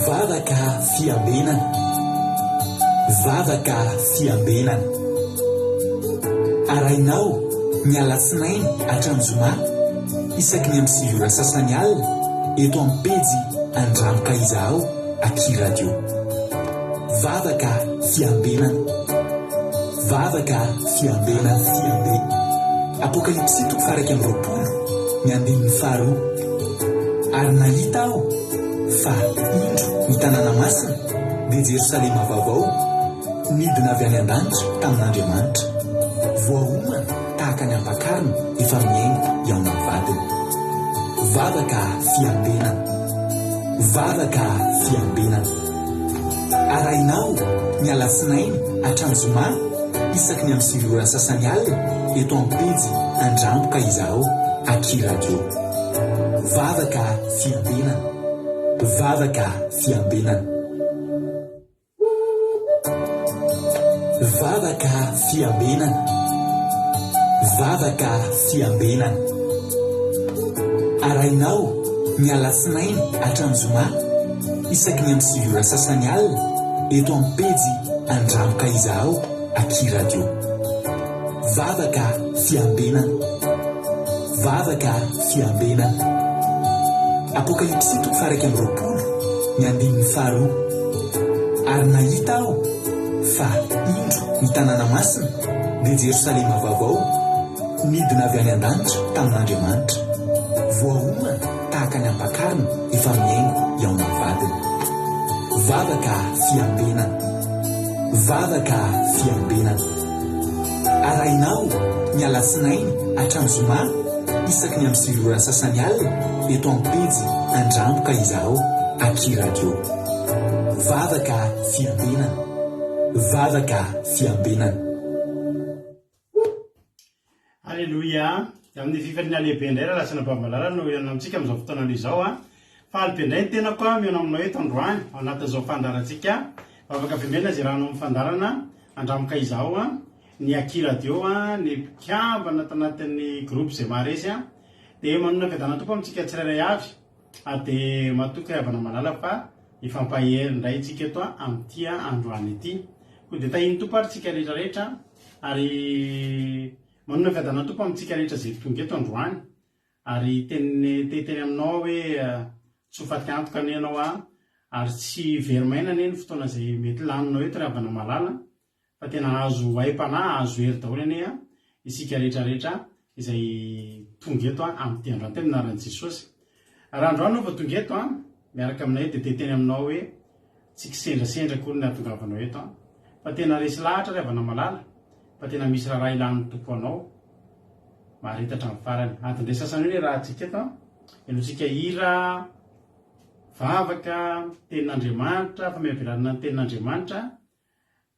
Vavaka fiambenana. Vavaka fiambenana. Arahinao ny alatsinainy hatramin'ny zoma isaky ny amin'ny 9 ora sasany alina eto amin'ny pejy Andramo ka izahao aky radio. Vavaka fiambenana. Vavaka fiambenana fiambe. Apokalypsy toko faha 21 ny andininy faharoa. Ary nahita aho fa indro ny tanàna masina, dia Jerosalema vaovao, nidina avy any an-danitra tamin'Andriamanitra. Voaomana tahaka ny ampakarina efa mihaingo hihaona amin'ny vadiny. Vavaka fiambenana. Vavaka fiambenana. Arahinao ny alatsinainy hatramin'ny zoma isaky ny amin'ny 9 ora sasany alina eto amin'ny pejy Andramo ka izahao aky radio. Vavaka fiambenana. Vavaka fiambenana. Vavaka fiambenana. Vavaka fiambenana. Arahinao ny alatsinainy hatramin'ny zoma isaky ny amin'ny 9 ora sasany alina eto amin'ny pejy Andramo ka izahao aky radio. Vavaka fiambenana. Vavaka fiambenana. Apokalypsy toko faha 21, ny andininy faharoa. Ary nahita aho fa indro ny tanàna masina, dia Jerosalema vaovao, nidina avy any an-danitra tamin'Andriamanitra. Voaomana tahaka ny ampakarina efa mihaingo hihaona amin'ny vadiny. Vavaka fiambenana. Vavaka fiambenana. Arahinao ny alatsinainy hatramin'ny zoma isaky ny amin'ny 9 ora sasany alina eto amin'ny pejy Andramo ka izahao aky radio. Vavaka fiambenana. Vavaka fiambenana. Aleloia! Dia amin'ny fifaliana lehibe indray raha lasa Nabamalala no hihaona amintsika amin'izao fotoana izao a. Faly be indray ny tenako a mihaona aminao eto androany ao anatin'izao fandaharantsika Vavaka Fiambenana izay rahanao amin'ny fandaharana Andramo ka izaho a, ny Aky Radio a, ny mpikambana tanatin'ny groupe izay maharesy a. Dia manonona fiadanana Tompo amintsika tsirairay avy ary dia matoky ry havana malala fa hifampahery indray isika eto amin'ity androany ity. Koa dia tahian'ny Tompo ary tsika rehetra rehetra ary manonona fiadanana Tompo amintsika rehetra izay tonga eto androany ary teny te hiteny aminao aho hoe tsy ho faty antoka anie ianao a ary tsy very maina anie ny fotoana izay mety laninao eto ry havana malala fa tena azo aim-panahy azo hery daholo anie isika rehetra rehetra izay tonga eto amin'ity androany ity amin'ny anaran'i Jesosy. Raha androany ianao vao tonga eto miaraka aminay dia te hiteny aminao hoe tsy kisendrasendra akory ny hahatongavanao eto fa tena resy lahatra ry havana malala fa tena misy raharaha ilan'ny Tompo anao maharita hatramin'ny farany. Adiny iray sasany eo ny iarahantsika eto henointsika hira, vavaka, tenin'Andriamanitra, famelabelarana ny tenin'Andriamanitra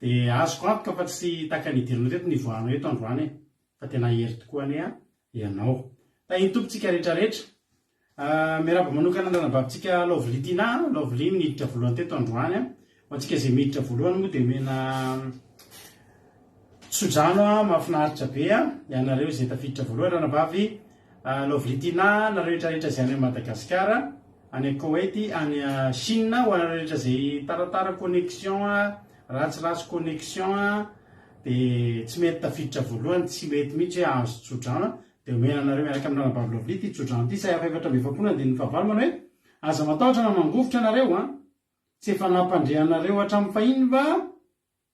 Dia azoko antoka fa tsy tahaka ny hidiranao teto ny hivoahanao eto androany e! Fa tena hery tokoa anie ianao. Tahin'ny Tompo tsika rehetra rehetra. Miarahaba manokana ny ranabavitsika Lovely Tina a! Lovely niditra voalohany teto androany a! Ho antsika izay miditra voalohany moa dia omena tsodrano a! Mahafinaritra be a! Ianareo izay tafiditra voalohany ranabavy Lovely Tina, nareo rehetra rehetra izay any Madagasikara. Any Koweït, any Chine, ho anareo rehetra izay taratara connexion, ratsiratsy connexion, dia tsy mety tafiditra voalohany, tsy mety mihitsy hoe azo tsodrano, dia omena anareo miaraka amin'ny ranabavy Lovely ity tsodrano ity, Isaia faha-44 andininy fahavalo manao hoe, Aza matahotra na mangovitra nareo an! Tsy efa nampandre anareo hatramin'ny fahiny va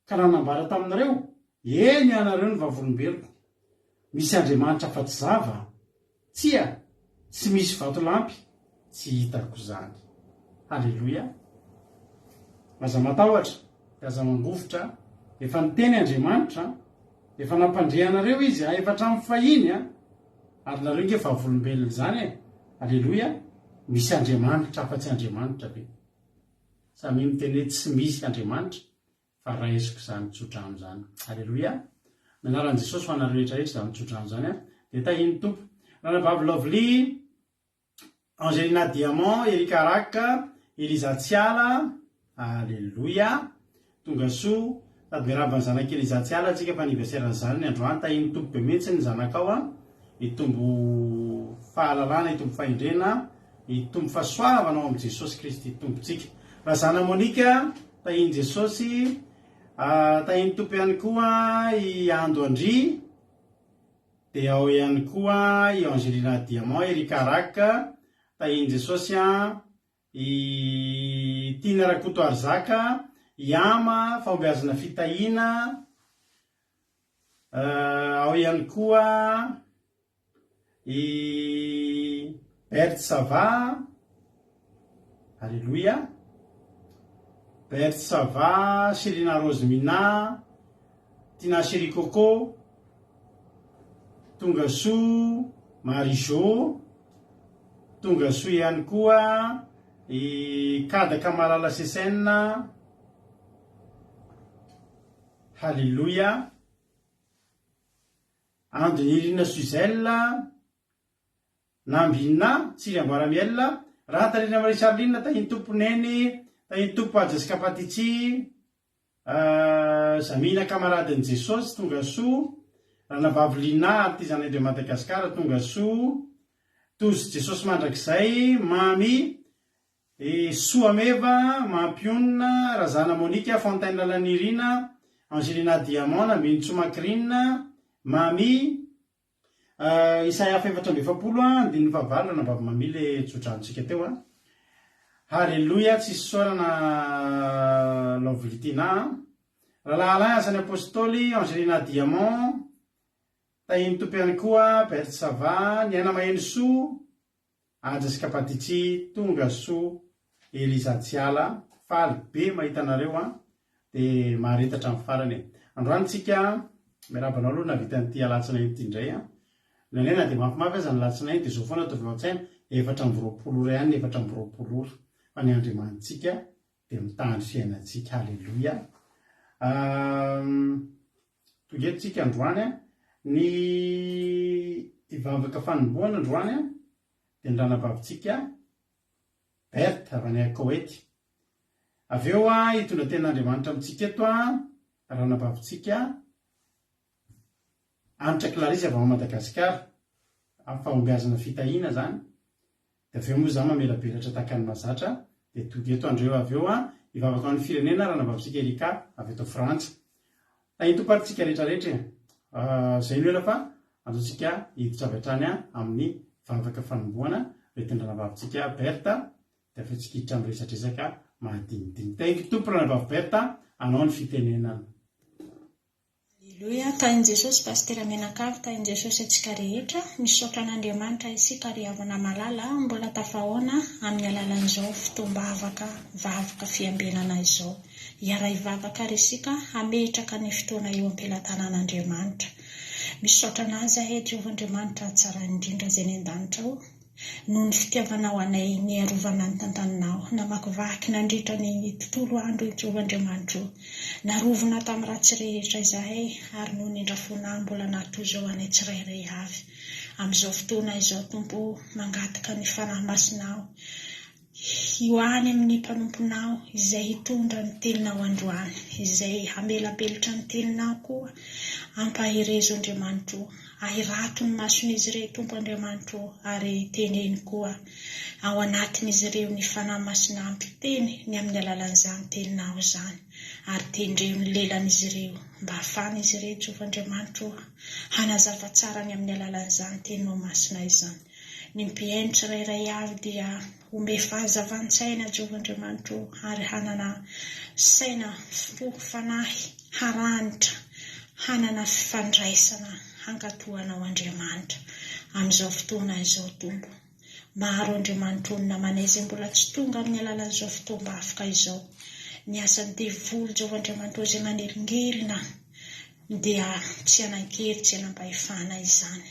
Ka nanambara taminareo, Eny, ianareo no vavolombeloko, misy Andriamanitra afa-tsy Izaho va? Tsia, tsy misy vatolampy, tsy hitako izany. Haleloia! Aza matahotra, dia aza mangovitra, efa niteny Andriamanitra, efa nampandre anareo Izy, efa hatramin'ny fahiny, ary nareo ange vavolombelon'izany e! Haleloia! Misy Andriamanitra afa-tsy Andriamanitra ve? Samia miteny hoe tsy misy Andriamanitra fa raisiko izany tsodrano izany. Aleloia! Ny anaran'i Jesosy ho anareo rehetra rehetra izany tsodrano izany an! Dia tahian'ny Tompo. Ranabavy Lovely, Angelina Diamant, Erika Rack, Eliza Tsiala, Aleloia! Tonga soa. Sady miarahaba ny zanak'i Eliza Tsiala antsika fa anniversaire ny zanany androany. Tahian'ny Tompo be mihitsy ny zanakao an! Hitombo fahalalana, hitombo fahendrena. Hitombo fahasoavana ao amin'i Jesosy Kristy Tompontsika. Razana Monica, tahin'i Jesosy, tahin'ny Tompo ihany koa i Ando Andria, dia ao ihany koa i Angelina Diamant, Erika Rack, tahin'i Jesosy an, i Tiana Rakotoarizaka, i Ama, Fahombiazana Fitahiana, ao ihany koa i Berthe Sava, Aleloia, Berthe Sava, Sherina Rose Mina, Tina Chérie Coco, Tongasoa Marie Jo, Tongasoa ihany koa i Kadaka Malala Sesena, Haleloia, Andonirina Suzelle, Nambinina, Tsiry Amboaramiel, Rahatarina Marie Charline, Tahin'ny Tompo Neny, Tahin'ny Tompo Jessica Patitsi, Zamina Kamaradin'i Jesosy, tonga soa, Ranavavy Lina, Artisanay de Madagascar, tonga soa, Tozy Jesosy Mandrakizay, Mamy, Soameva, Mampionona, Razana Monica, Fontaine Lalanirina, Angelina Diamond, Nambinintsoa Macrine, Mamy, Isaia 44 andininy fahavalo, Ranabavy Mamy le tso-dranontsika teo a. Haleloia, tsisy isaorana Lovely Tina a. Rahalahy Alain, Asan'ny Apostoly, Angelina Diamond, Tahin'ny Tompo ihany koa, Berthe Sava, Ny Aina Maheno Soa, Aja sy Kapatitsi, tonga soa Eliza Tsiala, faly be mahita anareo an, dia mahareta hatramin'ny farany e. Androany tsika, miarahaba anao aloha nahavita an'ity alatsinainy ity indray an. Indraindray na dia mafimafy aza ny alatsinainy dia izao foana ataovy ao an-tsaina, 24 ora ihany ny 24 ora, fa ny Andriamanitsika dia mitaha ny fiainantsika, Aleloia. Tonga eto tsika androany an, ny hivavaka fanombohana androany an, dia ny ranabavintsika Berthe avy any Koety. Avy eo an, hitondra tenin'Andriamanitra amintsika eto an, ranabavintsika Hanitra Clarisse avy ao Madagasikara, amin'ny fahombiazana fitahiana izany. Dia avy eo moa izaho mamelabelatra tahaka ny mahazatra, dia tonga eto andreo avy eo an, hivavaka ho an'ny firenena ranabavintsika Erika avy eto Frantsa. Tahin'ny Tompo ary tsika rehetra rehetra e. Izay no ela fa andao tsika hiditra avy hatrany amin'ny vavaka fanombohana hoentin'ny ranabavintsika Berthe, dia avy eo tsika hiditra amin'ny resadresaka mahadinidinika. Tahin'ny Tompo ranabavy Berthe, anao ny fitenenana. Aleloia, tahin'i Jesosy Pasitera mianakavy, tahin'i Jesosy antsika rehetra, misaotra an'Andriamanitra isika ry havana malala mbola tafahaona amin'ny alalan'izao fotoam-bavaka vavaka fiambenana izao. Hiara-hivavaka ary isika hametraka ny fotoana eo am-pelatanan'Andriamanitra. Misaotra an'Azy aho Jehovah Andriamanitra tsara indrindra izay any an-danitra ao. Noho ny fitiavanao anay niarovana ny tantaninao, namakivaky nandritra ny tontolo andro i Jehovah Andriamanitro. Narovona tamin'ny ratsy rehetra izahay, ary noho ny indrafonao mbola nahatozo anay tsirairay avy. Amin'izao fotoana izao, Tompo o, mangataka ny Fanahy Masinao ho any amin'ny mpanomponao izay hitondra ny teninao androany, izay hamelabelatra ny teninao koa. Ampaherezo Andriamanitro o, ahirato ny mason'izy ireo Tompo Andriamanitro o, ary teneno koa ao anatin'izy ireo ny Fanahy Masina hampiteny ny amin'ny alalan'izany teninao izany, ary tendreo ny lelan'izy ireo mba hahafahan'izy ireo Jehovah Andriamanitro o hanazava tsara ny amin'ny alalan'izany teninao masina izany. Ny mpihaino tsirairay avy dia omey fahazavan-tsaina Jehovah Andriamanitro ary hanana saina, fo, fanahy haranitra, hanana fifandraisana hankatò Anao Andriamanitra amin'izao fotoana izao Tompo. Maro Andriamanitro ny namanay izay mbola tsy tonga amin'ny alalan'izao fotoam-bavaka izao. Ny asan'ny devoly Jehovah Andriamanitro izay manelingelina dia tsy hanan-kery tsy hanam-pahefana izany.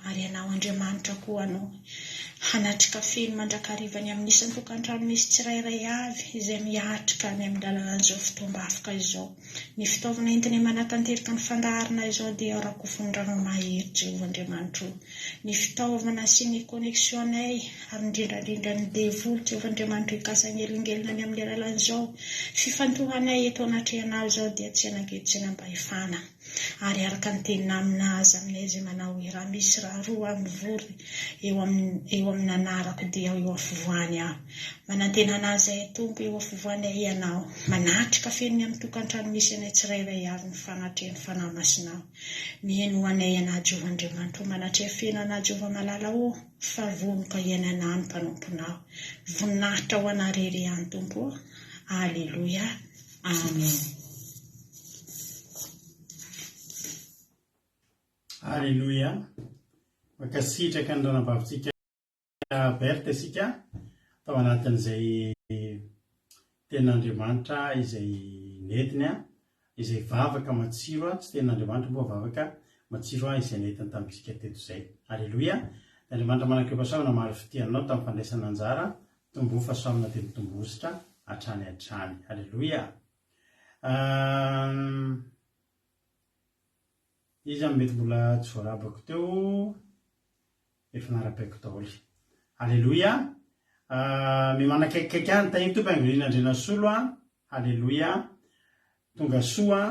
Ary Ianao Andriamanitra koa no hanatrika feno mandrakariva ny amin'ny isan-tokantrano misy tsirairay avy izay miatrika ny amin'ny alalan'izao fotoam-bavaka izao. Ny fitaovana entinay manatanteraka ny fandaharana izao dia rakofon'ny mahery Jehovah Andriamanitro. Ny fitaovana sy ny connexion-nay ary indrindra indrindra ny devoly Jehovah Andriamanitro hikasa hanelingelina ny amin'ny alalan'izao fifantohanay eto anatrehanao izao dia tsy hanan-kery tsy hanam-pahefana. Ary araka ny teny naminaza aminay izay manao hoe, Raha misy raha roa mivory eo amin, eo amin' anarako dia eo afovoany aho. Manantena anà izahay Tompo eo afovoanay Ianao. Manatrika feno ny amin'ny tokantrano misy anay tsirairay avy ny fanatrehan'ny Fanahy Masinao. Mihainoa anay Ianà Jehovah Andriamanitra o, manatreha feno anà Jehovah malala o, fa vonoka hiaina anà ny mpanomponao. Voninahitra ho anà rery ihany Tompo o. Aleloia. Amen. Aleloia. Mankasitraka ny ranabavintsika Berthe isika tao anatin'izay tenin'Andriamanitra izay nentiny, izay vavaka matsiro, tsy tenin'Andriamanitra moa vavaka matsiro izay nentiny tamintsika teto izay. Aleloia. Andriamanitra manan-kefasoavana maro fitia anao tamin'ny fandraisana anjara, tomboa fahasoavana dia mitombo ositra hatrany hatrany. Aleloia. Iza no mety mbola tsy voarabako teo? Efa narabaiko daholo. Aleloia. Mimanakaikikaiky any Tahin'ny Tompo Angolina Andrianasolo a. Aleloia. Tonga soa.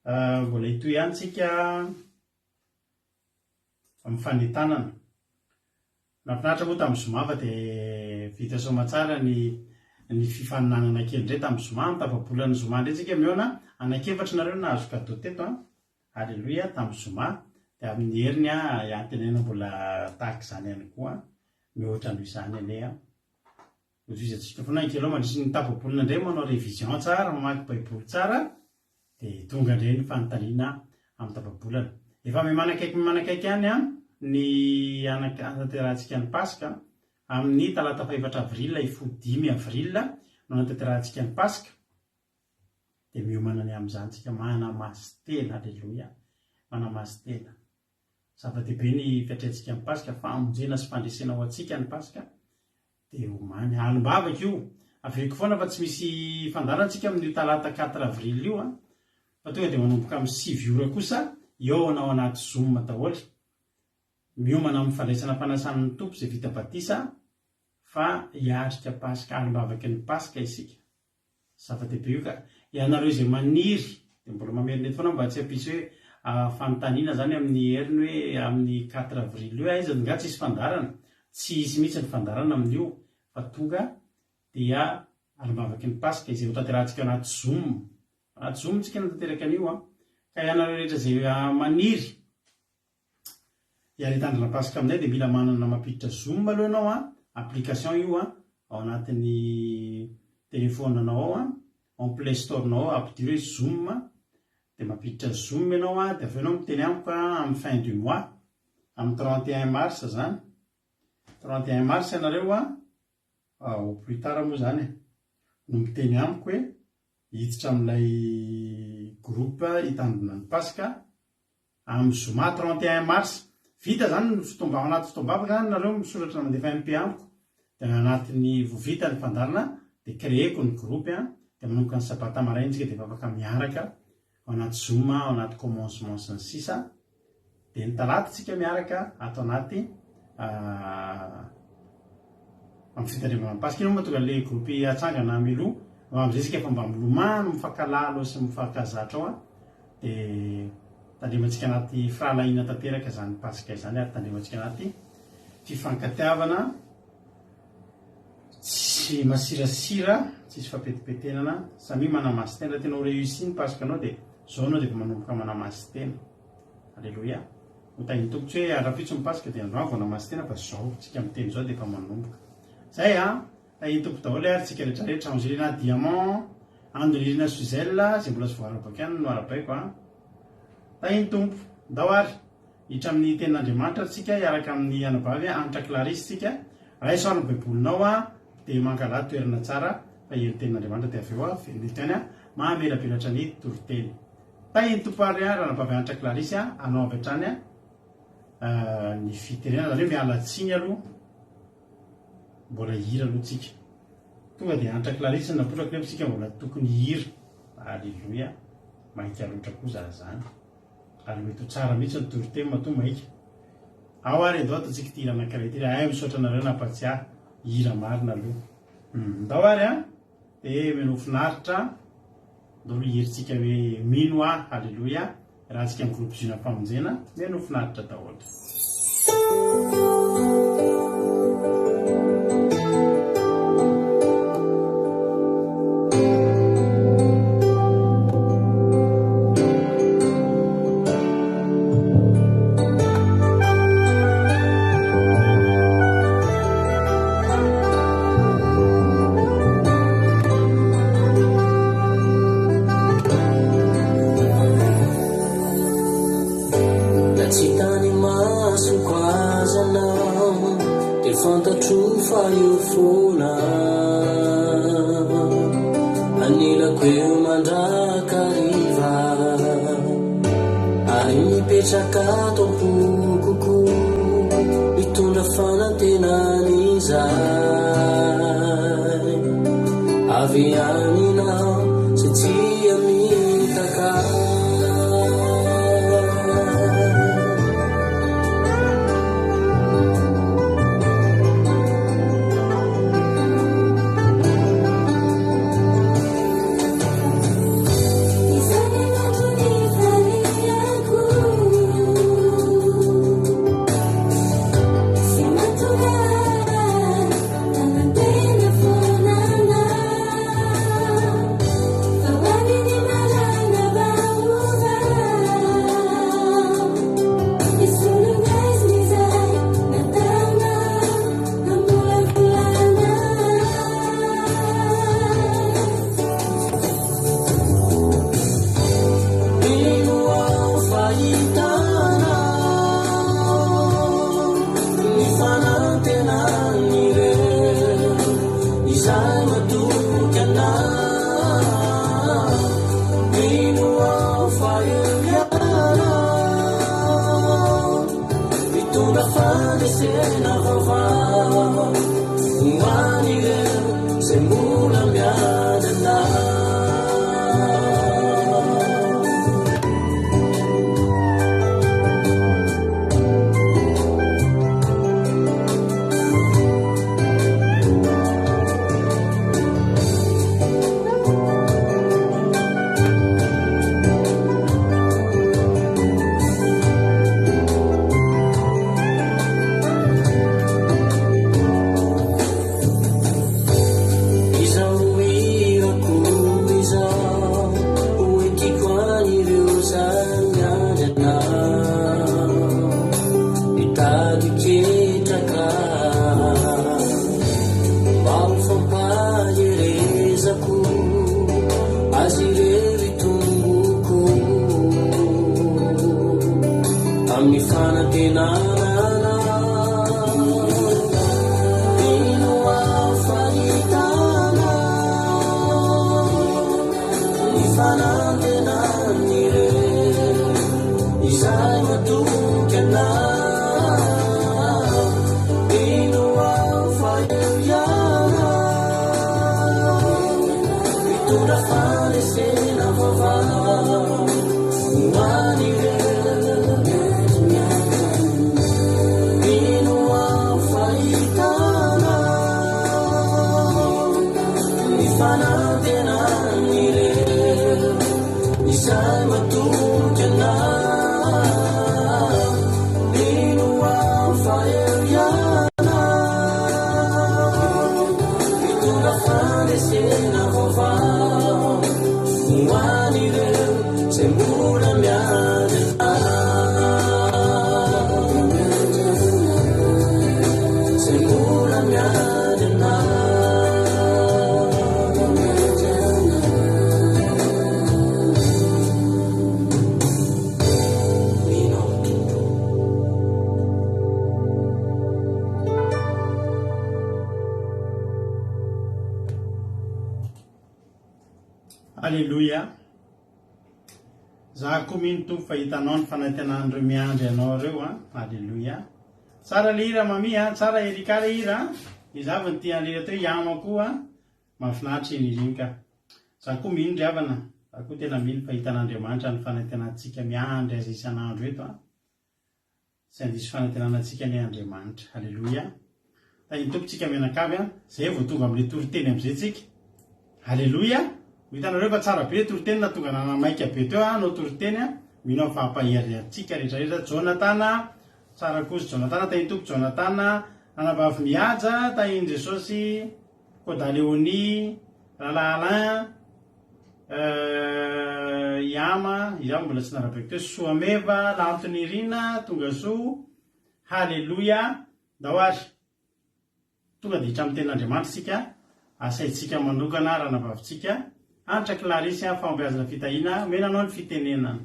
Mbola hitohy ihany tsika amin'ny fanentanana. Nahafinaritra moa tamin'ny zoma fa dia vita soamatsara ny ny fifaninanana kely indray tamin'ny zoma. Amin'ny tapa-bolan'ny zoma indray tsika mihaona. Anankiefatra nareo no nahazo cadeau teto an. Aleloia tamin'ny zoma. Dia amin'ny heriny an, antenaina mbola tahaka izany ihany koa. Mihoatra noho izany anie an. Hotohizantsika foana ny kely ao mandritry ny tapa-bolana indray manao révision tsara, mamaky baiboly tsara. Dia tonga indray ny fanontaniana amin'ny tapa-bolana. Efa mimanakaiky mimanakaiky ihany ny hanatanterahantsika ny Paska. Amin'ny talata fahefatra avril hifoha dimy avril no hanatanterahantsika ny Paska. Dia miomana ny amin'izany isika, manamasintena, aleloia, manamasintena. Zava-dehibe ny fiatrehantsika ny Paska, famonjena sy fandresena ho antsika ny Paska. Dia omany. Alim-bavaka io. Averiko foana fa tsy misy fandaharana tsika amin'io talata quatre avril io an. Fa tonga dia manomboka amin'ny sivy ora kosa hihaona ao anaty zoom daholo. Miomana amin'ny fandraisana fanasan'ny Tompo izay vita batisa fa hiatrika Paska, alim-bavaky ny Paska isika. Zava-dehibe io ka. Ianareo izay maniry, dia mbola mamerina eto foana aho mba tsy hampisy hoe fanontaniana izany amin'ny heriny hoe amin'ny quatre avril io aiza nga tsisy fandaharana? Tsy hisy mihitsy ny fandaharana amin'io fa tonga dia alim-bavaky ny Paska izay hotanterahantsika ao anaty zoom. Anaty zoom tsika no tanteraka an'io an. Ka ianareo rehetra izay maniry Hiara hitandrina Paska aminay dia mila manana mampiditra zoom aloha ianao an, application io an, ao anatin'ny telephone nao ao an, ao amin'ny play store nao ao ampidiro hoe zoom dia mampiditra zoom ianao an, dia avy eo ianao miteny amiko an amin'ny fin du mois, amin'ny 31 mars zany, 31 mars ianareo an, au plus tard moa zany e, no miteny amiko hoe hiditra amin'ilay groupe hitandrina ny Paska Amin'ny zoma 31 mars. Vita zany ny fotoam ao anaty fotoam-bavaka zany nareo misoratra mandefa MP amiko de anatin'ny vao vita ny fandaharana de créer-ko ny groupe an, de manomboka ny sabata maraina tsika de efa afaka miaraka ao anaty zoom ao anaty commencement sy ny sisa de ny talata tsika miaraka ato anaty Amin'ny fitandremana ny Paska. Inona moa mahatonga an'ilay groupe hatsangana mialoha? Amin'izay isika efa mba milomano, mifankalalo sy mifankazatra ao dia tandremantsika anaty firahalahiana tanteraka izany Paska izany ary tandremantsika anaty fifankatiavana tsy masirasira, tsisy fampetipetenana, samia manamasy-tena. Raha tianao réussi ny Paskanao dia izao ianao dia efa manomboka manamasy-tena. Aleloia. Ho tahin'ny Tompo. Tsy hoe rahampitso ny Paska dia androany vao namatsy tena fa zao tsika miteny zao dia efa manomboka. Zay an! Tahin'ny Tompo daholo ary tsika rehetra rehetra. Angelina Diamant, Andonirina Suzelle, zay mbola tsy voarabako ihany no arabaiko an! Tahin'ny Tompo. Ndao ary hiditra amin'ny tenin'Andriamanitra tsika hiaraka amin'ny anabavy Hanitra Clarisse tsika. Raiso ary ny baibolinao an! Dia mangalà toerana tsara fa heno tenin'Andriamanitra dia avy eo avereno eto ihany an! Mamelabelatra ny toriteny. Tahin'ny Tompo ary an Ranabavy Hanitra Clarisse an, anao avy hatrany an ny fitenenana, zany hoe miala tsiny aloha, mbola hihira aloha tsika. Tonga dia Hanitra Clarisse no napotrako nefa tsika mbola tokony hihira. Aleloia, maika loatra koa za zany. Ary mety ho tsara mihitsy ny toriteny matoa maika. Ao ary andao ataontsika ity hira anankiray ity, hay misaotra anareo nampatsiahy, hira marina aloha. Ndao ary an, dia mino finaritra. Ndao aloha hiherintsika hoe mino aho, haleloia, raha antsika amin'ny groupe Zuna Famonjena, mino finaritra daholo. fa eo foana Anilako eo mandrakariva Ary mipetraka ato am-poko koa Mitondra fanantenana izay Avy aminao sy tsy hamitaka Mino aho fa hitanao ny fanantenan'ireo izay matoky anao. Mino aho fa eo ianao mitondra fandresena vaovao ho an'ireo izay mbola miandry anao. Izao hirako izao ho entiko an'ireo izay miandry anao Mitady ketraka mba ho fampaherezako azy ireo hitomboko amin'ny fanantenana anao. Mino aho fa hitanao ny fanantenan'ireo izay matoky anao. Mino aho fa eo ianao mitondra fandresena vaovao ho an'ireo. Mino aho fa hitanao ny fanantenan'ireo izay matoky anao. Mino aho fa eo ianao mitondra fandresena vaovao ho an'ireo izay mbola miandry anao. Izay mbola miandry anao. Mino aho Tompo. Aleloia. Za koa mino Tompo fa hitanao ny fanantenan'ireo miandry anao ireo an. Aleloia. Tsara le hira Mami an, tsara Erika le hira an. Iza avy no tia an'le hira teo, Yama koa an. Mahafinaritra iny hira iny ka. Za koa mino ry havana, za koa tena mino fa hitan'Andriamanitra ny fanantenantsika miandry azy isan'andro eto an. Tsy handiso fanantenana antsika anie Andriamanitra. Aleloia. Tahin'ny Tompo tsika mianakavy an. Zay vao tonga amin'ilay toriteny amin'izay tsika. Aleloia. Ho hitanareo fa tsara be ilay toriteny na tonga nanamaika be teo aho hanao toriteny an. Mino aho fa hampahery antsika rehetra rehetra. Jonatana, tsara kosa Jonatana, tahin'ny Tompo Jonatana. Anabavy Mihaja, tahin'i Jesosy. Koda Léonie, Rahalahy Alain, euh, Iama, izaho mbola tsy narabaiko teo, Soameva, Lantonirina, Tongasoa, Haleloia, ndao ary, tonga dia hiditra amin'ny tenin'Andriamanitra isika, asaintsika manokana ranabavintsika, Hanitra Clarisse, fahombiazana fitahiana, omena anao ny fitenenana.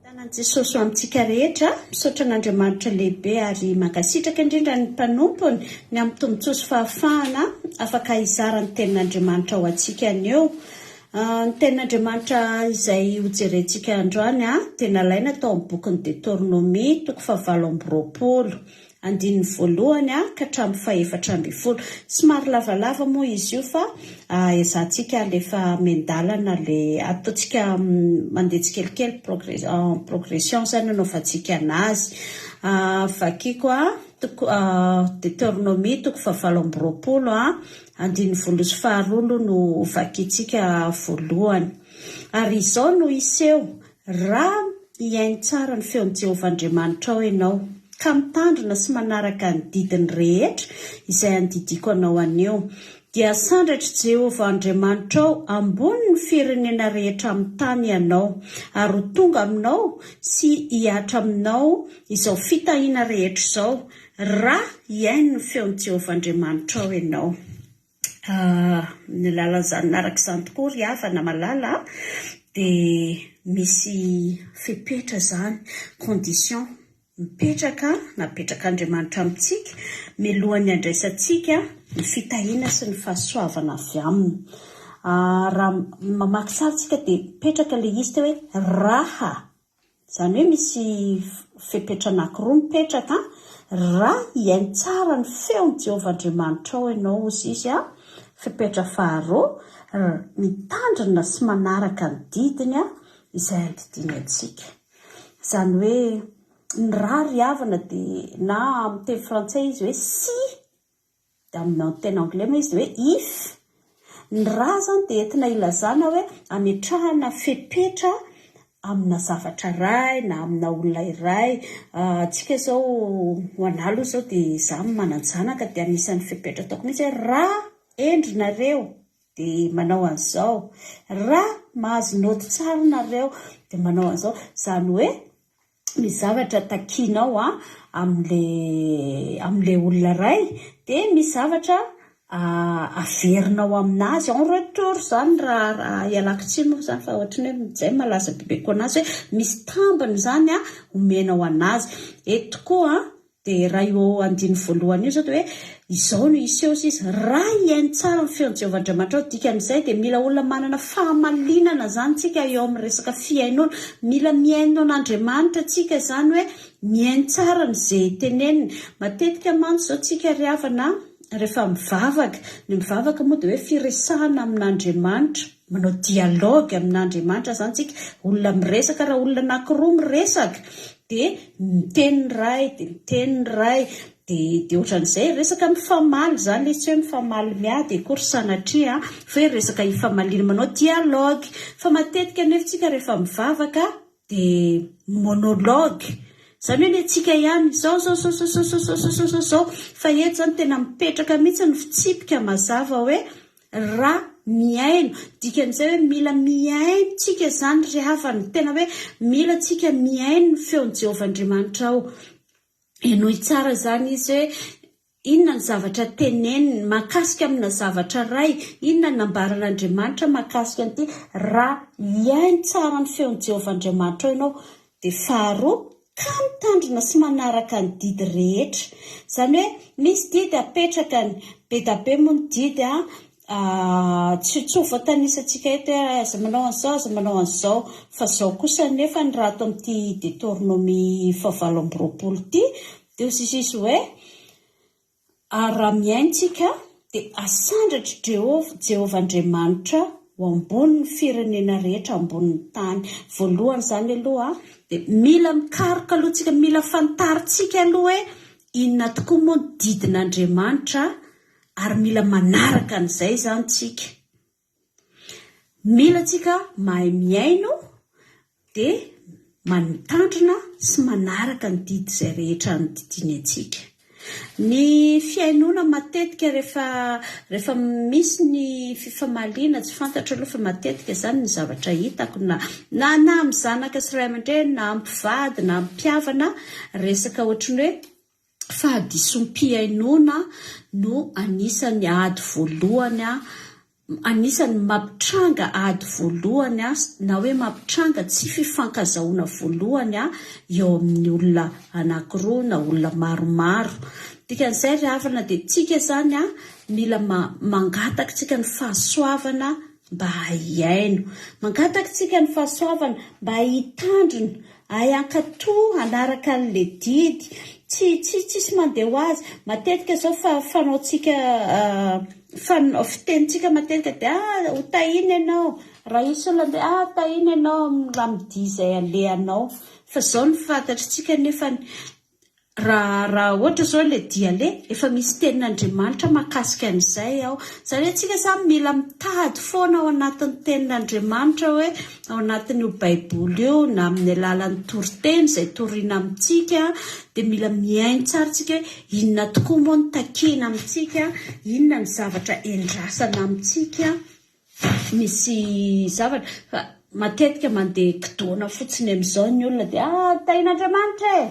Fiadanan'i Jesosy ho amintsika rehetra, misaotra an'Andriamanitra lehibe ary mankasitraka indrindra ny mpanompony ny amin'ny tombotsoa sy fahafahana afaka hizara ny tenin'Andriamanitra ho antsika anio. Ny tenin'Andriamanitra izay hojerentsika androany dia nalaina tao amin'ny bokin'ny Detornomia toko fahavalo amby 20. Andininy voalohany ka hatramin'ny fahefatra ambin'ny folo. Somary lavalava moa izy io fa ezahantsika alefa miandalana le ataontsika mandeha tsikelikely progres en progression zany anaovantsika anazy. Vakiko toko Deteronomia toko fahavalo amby 20 andininy voalohany sy faharoa aloha no hovakintsika voalohany. Ary izao no hiseho, Raha hihaino tsara ny feon'i Jehovah Andriamanitrao ianao, ka mitandrina sy manaraka ny didiny rehetra izay andidiako anao anio, dia hasandratr'i Jehovah Andriamanitrao ambonin'ny firenena rehetra amin'ny tany ianao, ary ho tonga aminao sy hihatra aminao izao fitahiana rehetra izao, raha hihaino ny feon'i Jehovah Andriamanitrao ianao. Ny alalan'izany araka izany tokoa ry havana malala dia misy fepetra izany, condition, mipetraka, napetrak'Andriamanitra amintsika mialohan'ny handraisantsika ny fitahiana sy ny fahasoavana avy aminy. Raha mamaky tsara isika dia mipetraka ilay izy teo hoe raha. Izany hoe misy fepetra anankiroa mipetraka, raha hihaino tsara ny feon'i Jehovah Andriamanitrao ianao, hozy izy, fepetra faharoa, mitandrina sy manaraka ny didiny izay andidiany antsika. Izany hoe ny raha ry havana dia na amin'ny teny frantsay izy hoe si, Dia amin'ny teny anglais moa izy dia hoe if. Ny raha izany dia entina ilazana hoe ametrahana fepetra amina zavatra iray na amina olona iray. Antsika izao, ho anà aloha izao dia izaho manan-janaka dia anisan'ny fepetra ataoko mihitsy hoe raha hendry nareo dia manao an'izao, raha mahazo naoty tsara nareo dia manao an'izao. Izany hoe misy zavatra takianao amin'ilay amin'ilay olona iray dia misy zavatra averinao aminazy en retour izany raha raha ialako tsiny moa izany fa ohatran'ny hoe izay no mahalaza bebe kokoa anazy hoe misy tambiny izany omenao anazy. Eto tokoa Dia raha io andininy voalohany io izao dia hoe, izao no hiseho sisa, raha hihaino tsara ny feon'i Jehovah Andriamanitrao, dikan'izay dia mila olona manana fahamalinana izany tsika eo amin'ny resaka fihainoana, mila mihaino an'Andriamanitra tsika izany hoe mihaino tsara ny ze teneniny, matetika mantsy izao tsika ry havana rehefa mivavaka, ny mivavaka moa dia hoe firesahana amin'Andriamanitra, manao dialogue amin'Andriamanitra izany tsika, olona miresaka, raha olona anankiroa miresaka dia miteny ny iray dia miteny ny iray dia dia ohatran'izay, resaka mifamaly izany ilay izy, tsy hoe mifamaly miady akory sanatria fa hoe resaka ifamaliana manao dialogue, fa matetika anefa tsika rehefa mivavaka dia monologue, izany hoe ny antsika ihany, izao izao izao izao izao izao izao izao izao, fa eto izany tena mipetraka mihitsy ny fitsipika mazava hoe Ra mihaino, dikan'izay hoe mila mihaino tsika izany ry havana, tena hoe mila tsika mihaino ny feon'i Jehovah Andriamanitra ao. Henoy tsara izany izy hoe inona ny zavatra teneniny mahakasika amina zavatra iray, inona ny nambaran'Andriamanitra mahakasika an'ity. Raha hihaino tsara ny feon'i Jehovah Andriamanitrao ianao, Dia faharoa, ka mitandrina sy manaraka ny didy rehetra. Izany hoe misy didy apetrakany, be da be moa ny didy an, tsy tsy ho voatanisantsika eto hoe aza manao an'izao, aza manao an'izao. Fa izao kosa anefa ny raha ato amin'ity Detornomia fahavalo amby 20 ity, dia hoy izy hoe, Ary raha mihaino tsika, dia asandratr'i Jehovah, Jehovah Andriamanitra, ho ambonin'ny firenena rehetra ambonin'ny tany. Voalohany izany aloha, dia mila mikaroka aloha tsika, mila fantarintsika aloha hoe inona tokoa moa ny didin'Andriamanitra, ary mila manaraka an'izay izany tsika. Mila tsika mahay mihaino dia mitandrina sy manaraka ny didy izay rehetra nodidiany antsika. Ny fihainoana matetika rehefa rehefa misy ny fifamaliana tsy fantatro aloha fa matetika izany ny zavatra hitako na na na amin'ny zanaka sy ray aman-dreny na amin'ny mpivady na amin'ny mpihavana resaka ohatran'ny hoe fahadisoam-pihainoana no anisan'ny ady voalohany. Anisan'ny mampitranga ady voalohany na hoe mampitranga tsy fifankazahoana voalohany eo amin'ny olona anankiroa na olona maromaro. Dikan'izay ry havana dia tsika izany mila mangataka tsika ny fahasoavana mba hihaino. Mangataka tsika ny fahasoavana mba hitandrina Hay hankatò hanaraka an'ilay didy. Tsy tsy tsisy mandeha ho azy. Matetika izao fa fanaontsika fanao fitenintsika matetika dia ah ho tahiana ianao. Raha hisy olona andeha ah tahiana ianao amin'ny dia izay alehanao. Fa izao no fantatr'tsika nefany Raha raha ohatra izao ilay dia aleha, efa misy tenin'Andriamanitra mahakasika an'izay ao. Izany hoe tsika samy mila mitady foana ao anatin'ny tenin'Andriamanitra hoe ao anatin'io baiboly io na amin'ny alalan'ny toriteny izay torina amintsika dia mila mihaino tsara tsika hoe inona tokoa moa no takiana amintsika, inona ny zavatra endrasana amintsika. misy zavatra fa matetika mandeha kidona fotsiny amin'izao ny olona dia ah tahin'Andriamanitra e!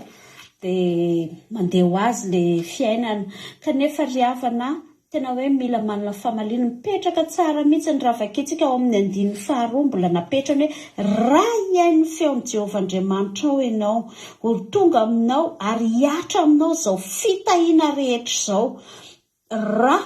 dia mandeha ho azy ilay fiainana kanefa ry havana tena hoe mila manana famaliana mipetraka tsara mihitsy ny raha vakintsika ao amin'ny andininy faharoa mbola napetrany hoe raha hihaino ny feon'i Jehovah Andriamanitrao ianao ho tonga aminao ary hihatra aminao izao fitahiana rehetra izao Ra,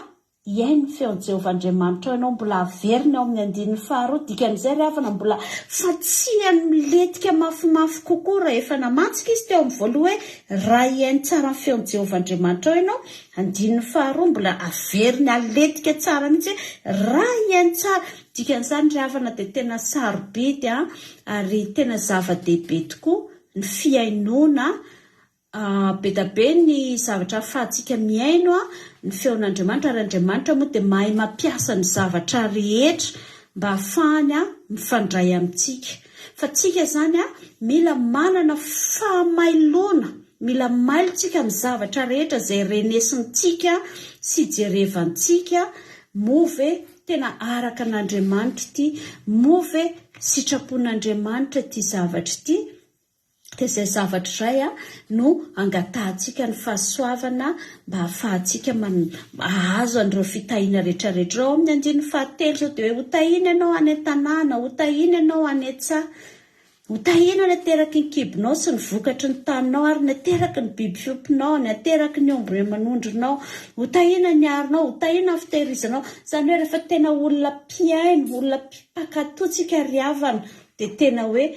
hihaino ny feon'i Jehovah Andriamanitrao ianao, mbola averina ao amin'ny andininy faharoa, dikan'izay ry havana mbola fantsihany milentika mafimafy kokoa raha efa namantsika izy teo amin'ny voalohany hoe raha hihaino tsara ny feon'i Jehovah Andriamanitrao ianao, andininy faharoa mbola averiny aletika tsara mihitsy hoe raha hihaino tsara, dikan'izany ry havana dia tena sarobidy ary tena zava-dehibe tokoa ny fihainoana Be da be ny zavatra ahafahantsika mihaino ny feon'Andriamanitra ary Andriamanitra moa dia mahay mampiasa ny zavatra rehetra mba hahafahany mifandray amintsika. Fa tsika izany mila manana fahamailoana, mila mailo tsika amin'ny zavatra rehetra izay renesintsika sy jerevantsika, moa ve tena araka an'Andriamanitra ity, moa ve sitrapon'Andriamanitra ity zavatra ity? Dia izay zavatra izay no angatahantsika ny fahasoavana mba hahafahantsika mahazo an'ireo fitahiana rehetra rehetra ireo. Ao amin'ny andininy fahatelo izao dia hoe hotahiana ianao any an-tanàna, hotahiana ianao any an-tsaha, hotahiana ny ateraky ny kibonao sy ny vokatry ny taninao ary ny ateraky ny biby fiompinao, ny ateraky ny omby aman'ondrinao, hotahiana ny arinao, hotahiana ny fitehirizanao. Izany hoe rehefa tena olona mpihaino, olona mpankatò tsika ry havana dia tena hoe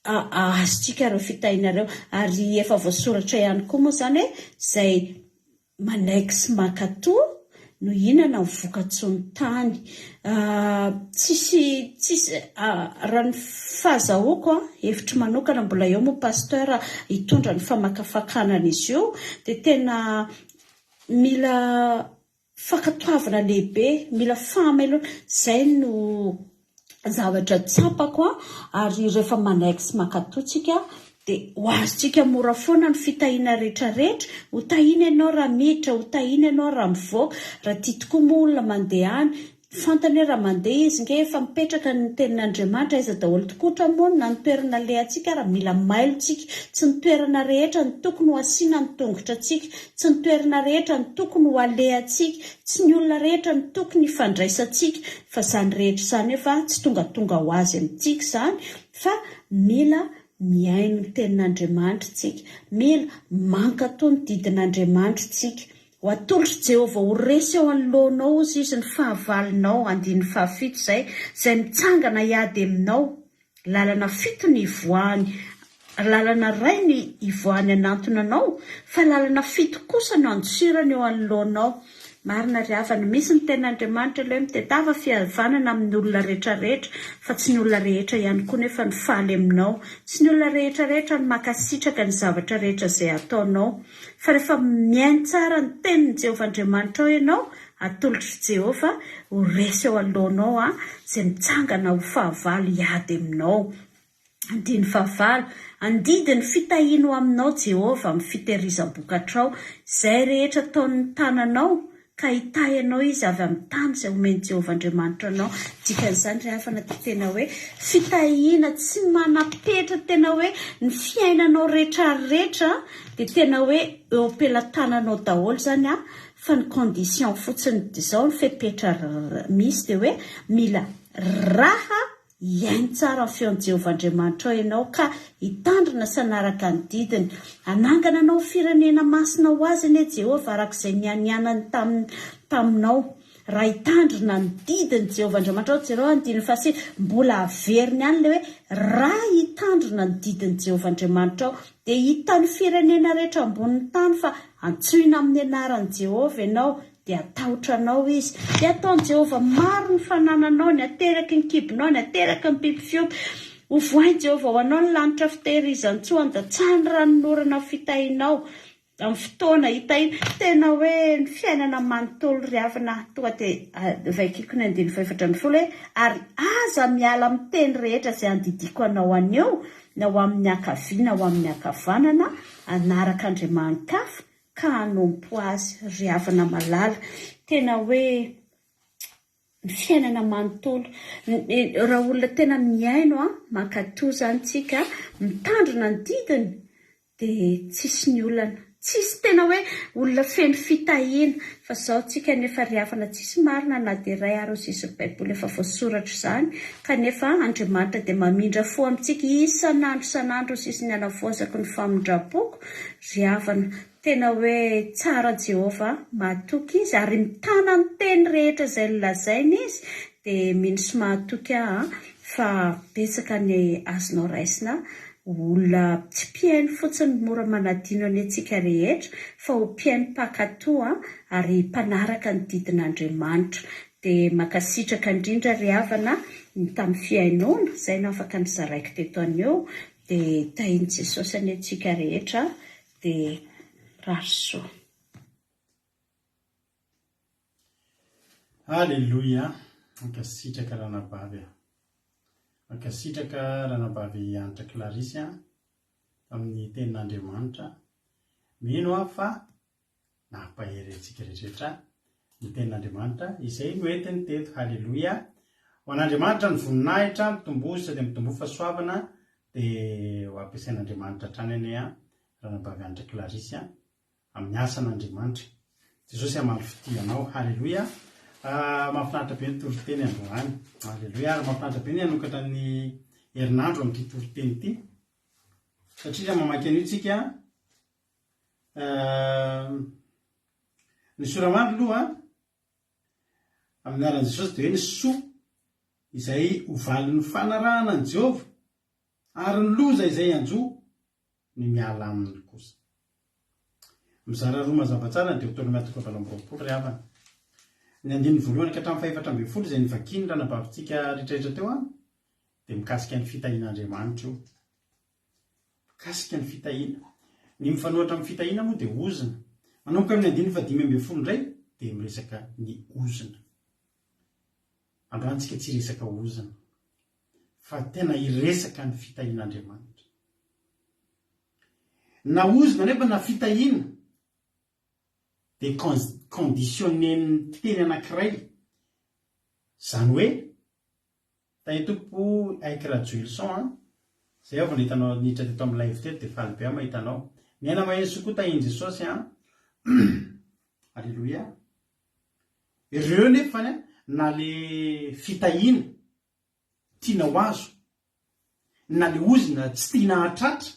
Azontsika ireo fitahiana ireo. Ary efa voasoratra ihany koa moa izany hoe izay manaiky sy mankatò no hihinana ny vokatsoan'ny tany. Tsisy, tsisy, raha ny fahazahoako, hevitro manokana, mbola eo moa Pasteur hitondra ny famakafakana an'izy io, dia tena mila Fankatoavana lehibe, mila fahamailoana, izay no zavatra tsapako an, ary rehefa manaiky sy mankatò tsika dia ho azontsika mora foana ny fitahiana rehetra rehetra, ho tahiana ianao raha miditra, ho tahiana ianao raha mivoaka, raha tia tokoa moa olona mandeha any, Fantany hoe raha mandeha izy nge efa mipetraka ny tenin'Andriamanitra aiza daholo tokotra moa na ny toerana alehantsika ara mila mailo tsika tsy ny toerana rehetra no tokony ho asiana ny tongotra tsika tsy ny toerana rehetra no tokony ho alehantsika tsy ny olona rehetra no tokony hifandraisantsika fa izany rehetra izany efa tsy tongatonga ho azy amintsika izany fa mila mihaino ny tenin'Andriamanitra tsika mila mankatò ny didin'Andriamanitra tsika Ho atolotr'i Jehovah ho resy eo anoloanao, hozy izy, ny fahavalonao, andininy fahafito izay, izay mitsangana hiady aminao. Lalana fito ny hivoahany, lalana iray ny hivoahany hanantona anao, fa lalana fito kosa no handosirany eo anoloanao. Marina ry havana, misy ny tenin'Andriamanitra ilay hoe mitedava fihavanana amin'ny olona rehetrarehetra, fa tsy ny olona rehetra ihany koa nefa no faly aminao. Tsy ny olona rehetrarehetra no mankasitraka ny zavatra rehetra izay ataonao. Fa rehefa mihaino tsara ny tenin'i Jehovah Andriamanitrao ianao, atolotr'i Jehovah ho resy eo anoloanao izay mitsangana ho fahavalo hiady aminao. Andininy fahavalo, Handidy ny fitahiany ho aminao Jehovah amin'ny fitehirizam-bokatrao, izay rehetra ataon'ny tananao. Ka hitahy anao Izy avy amin'ny tany izay omen'i Jehovah Andriamanitra anao. Dikan'izany ry havana dia tena hoe fitahiana tsy manam-petra, tena hoe ny fiainanao rehetrarehetra dia tena hoe eo am-pelatananao daholo izany an, fa ny condition fotsiny dia izao ny fepetra misy dia hoe mila raha Hihaino tsara ny feon'i Jehovah Andriamanitrao ianao ka hitandrina sy hanaraka ny didiny. Hanangana anao ho firenena masina ho azy anie Jehovah, araka izay nianianany taminao. Raha hitandrina ny didin'i Jehovah Andriamanitrao, jereo andininy fahasivy, mbola averiny ihany ilay hoe raha hitandrina ny didin'i Jehovah Andriamanitrao, dia hitan'ny firenena rehetra ambonin'ny tany fa antsoina amin'ny anaran'i Jehovah ianao, Dia hatahotra anao izy. Dia hataon'i Jehovah maro ny fanananao, ny ateraky ny kibonao, ny ateraky ny biby fiompy. Hovohain'i Jehovah ho anao ny lanitra fitehirizan-tsoa, handatsahany ranonorana ny fitahianao, amin'ny fotoana hitahiana. Tena hoe ny fiainana manontolo ry havana. Tonga dia vakiako ny andininy faha-14 hoe, Ary aza miala amin'ny teny rehetra izay andidiako anao anio, na ho amin'ny ankavia na ho amin'ny ankavanana, hanaraka andriamani-kafa, ka hanompo Azy ry havana malala. Tena hoe ny fiainana manontolo. Raha olona tena mihaino an, mankatò izany tsika, mitandrina ny didiny dia tsisy ny olana. Tsisy tena hoe olona feno fitahiana. Fa izao tsika nefa ry havana tsisy marina na dia iray ary hoy izy ny baiboly efa voasoratra izany. Kanefa Andriamanitra dia mamindra fo amintsika isan'andro isan'andro hoy izy ny hanavaozako ny famindram-poko. Ry havana, tena hoe tsara Jehovah, mahatoky Izy, ary mitana ny teny rehetra izay nolazainy Izy, dia mino sy mahatoky aho fa betsaka ny azonao raisina ho olona tsy mpihaino fotsiny mora manadino anie tsika rehetra, fa ho mpihaino mpankatò ary mpanaraka ny didin'Andriamanitra. Dia mankasitraka indrindra ry havana ny tamin'ny fihainoana, izay no afaka nozaraiko teto anio, Dia tahin'i Jesosy anie tsika rehetra dia mirary soa. Aleloia! Mankasitraka ranabavy a! Mankasitraka ranabavy Hanitra Clarisse a! Tamin'ny tenin'Andriamanitra. Mino aho fa Nampahery antsika rehetra ny tenin'Andriamanitra izay noentiny teto. Haleloia! Ho an'Andriamanitra ny voninahitra, mitomboa sady mitomboa fahasoavana dia ho ampiasain'Andriamanitra hatrany anie an, Ranabavy Hanitra Clarisse an, amin'ny asan'Andriamanitra. Jesosy hamaly fitia anao. Haleloia! Mahafinaritra be ny toriteny androany. Haleloia! Ary mahafinaritra be ny hanokatra ny herinandro amin'ity toriteny ity. Satria raha mamaky an'io tsika, Ny soramandry aloha amin'ny anaran'i Jesosy dia hoe ny soa izay ho valin'ny fanarahana an'i Jehovah ary ny loza izay hanjo ny miala aminy kosa. Mizara roa mazava tsara ny Deoteronomia toko 28 ry havana. Ny andininy voalohany ka hatramin'ny fahefatra ambin'ny folo izay novakian'ny ranabavintsika rehetrarehetra teo dia mikasika ny fitahian'Andriamanitra io. Mikasika ny fitahiana. Ny mifanohitra amin'ny fitahiana moa dia ozona. Manomboka amin'ny andininy fahadimy ambin'ny folo indray dia miresaka ny ozona. Androany tsika tsy hiresaka ozona fa tena hiresaka ny fitahian'Andriamanitra. Na ozona nefa na fitahiana dia conditionner-n'ny teny anankiray, izany hoe Tahian Tompo Aiky Rajoelison a! Zay aho vao nahita anao niditra teto amin'ny live teto dia faly be aho mahita anao. Miaina mahery soa koa Tahian'i Jesosy a! Aleloia! Ireo nefany na le fitahiana tiana ho azo na le ozona tsy tiana hahatratra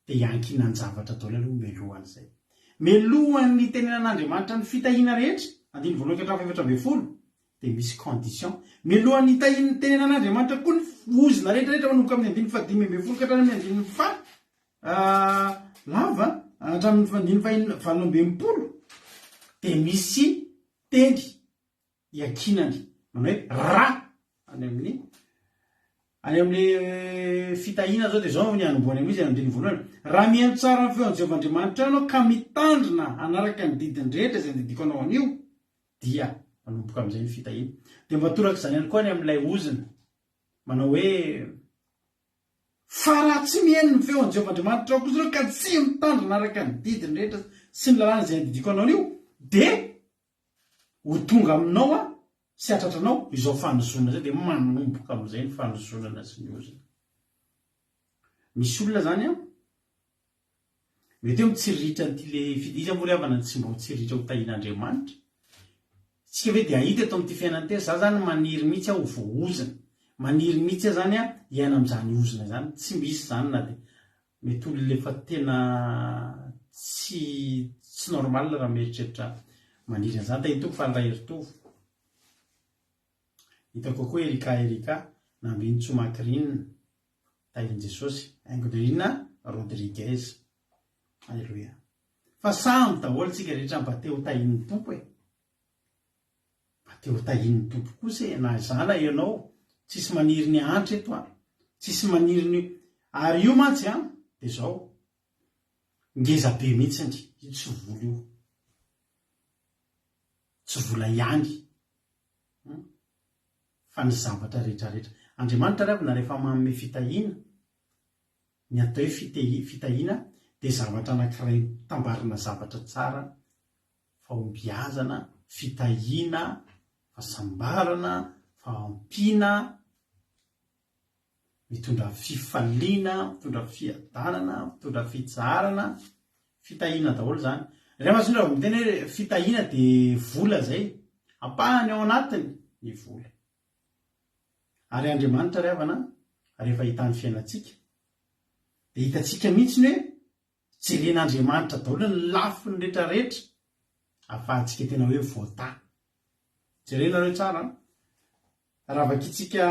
dia iankinan-javatra daholo aloha mialohan'izay. Mialohan'ny hitenenan'Andriamanitra ny fitahiana rehetra, andininy voalohany ka hatramin'ny faha-14, dia misy condition. Mialohan'ny hitahian'ny hitenenan'Andriamanitra koa ny ozona rehetra rehetra manomboka amin'ny andininy fahadimy ambin'ny folo ka hatrany amin'ny andininy faha lava hatramin'ny andininy fahenina 68 dia misy teny iankinany, manao hoe ra any amin'ny any amin'ny fitahiana zao dia zao ny hanombohany amin'izy any andininy voalohany, raha mihaino tsara ny feon'i Jehovah Andriamanitrao ianao ka mitandrina hanaraka ny didiny rehetra izay nodidiako anao anio, dia manomboka amin'izay ny fitahiana. Dia mba torak'izany ihany koa any amin'ilay ozona, manao hoe, Fa raha tsy mihaino ny feon'i Jehovah Andriamanitrao kosa ianao ka tsy mitandrina araka ny didiny rehetra sy ny lalàna izay andidiako anao anio, dia. Ho tonga aminao aho sy hahatratra anao izao fanozonana izao dia manomboka amin'izay ny fanozonana sy ny ozona. Misy olona izany an, mety hoe mitsiriritra an'ity le fidy, iza moa ry havana no tsy mba ho tsiriritra ho tahian'Andriamanitra? Tsika ve dia hahita eto amin'ity fiainana ity, za zany maniry mihitsy aho ho voaozona, maniry mihitsy aho zany hiaina amin'izany ozona izany, tsy misy izany na dia Mety olona efa tena tsy tsy normal raha mieritreritra maniry an'izany. Tahin'ny Tompo faly Raheritovo. Hitako koa Erika Erika, Nambinintsoa Macrine, Tahin'i Jesosy, Haingonirina Rodriguez. Alléluia. Fa samy daholo tsika rehetra mba te ho tahin'ny Tompo e. Mba te ho tahian'ny Tompo kosa e, na izaho na ianao, tsisy maniry ny hahantra eto an, tsisy maniry ny, ary io mantsy an, dia izao, ngeza be mihitsy ndry, io tsy vola io, tsy vola ihany, hum, fa ny zavatra rehetra rehetra. Andriamanitra ry havana rehefa manome fitahiana, ny atao hoe fitahiana dia zavatra anankiray mitambarina zavatra tsara, fahombiazana, fitahiana, fahasambarana, fahampiana, mitondra fifaliana, mitondra fiadanana, mitondra fitsaharana, fitahiana daholo izany. Indray mantsy raha vao miteny hoe fitahiana dia vola izay, ampahany ao anatiny ny vola. Ary Andriamanitra ry havana rehefa hita ny fiainantsika dia hitantsika mihitsy ny hoe Jeren'Andriamanitra daholo ny lafiny rehetra rehetra ahafahantsika tena hoe voatahy. Jerenareo tsara an. Raha vakintsika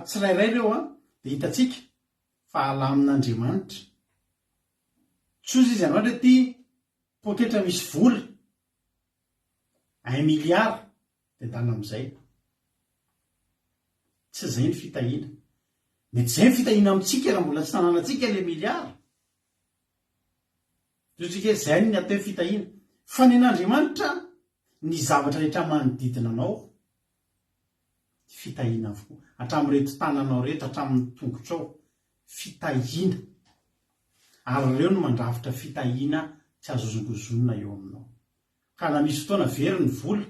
tsirairay ireo an, dia hitantsika fa alamin'Andriamanitra. Tsy hozy izy Andriamanitra ity poketra misy vola un milliard dia ndana amin'izay. Tsy izay ny fitahiana. Mety izay ny fitahiana amintsika raha mbola tsy nananantsika ilay milliard. Ataontsika hoe izay ny atao hoe fitahiana. Fa ny an'Andriamanitra, ny zavatra rehetra manodidina anao, fitahiana avokoa. Hatramin'ireto tananao ireto, hatramin'ny tongotrao, fitahiana. Ary ireo no mandrafitra fitahiana tsy azo hozongozonina eo aminao. Ka na misy fotoana very ny vola,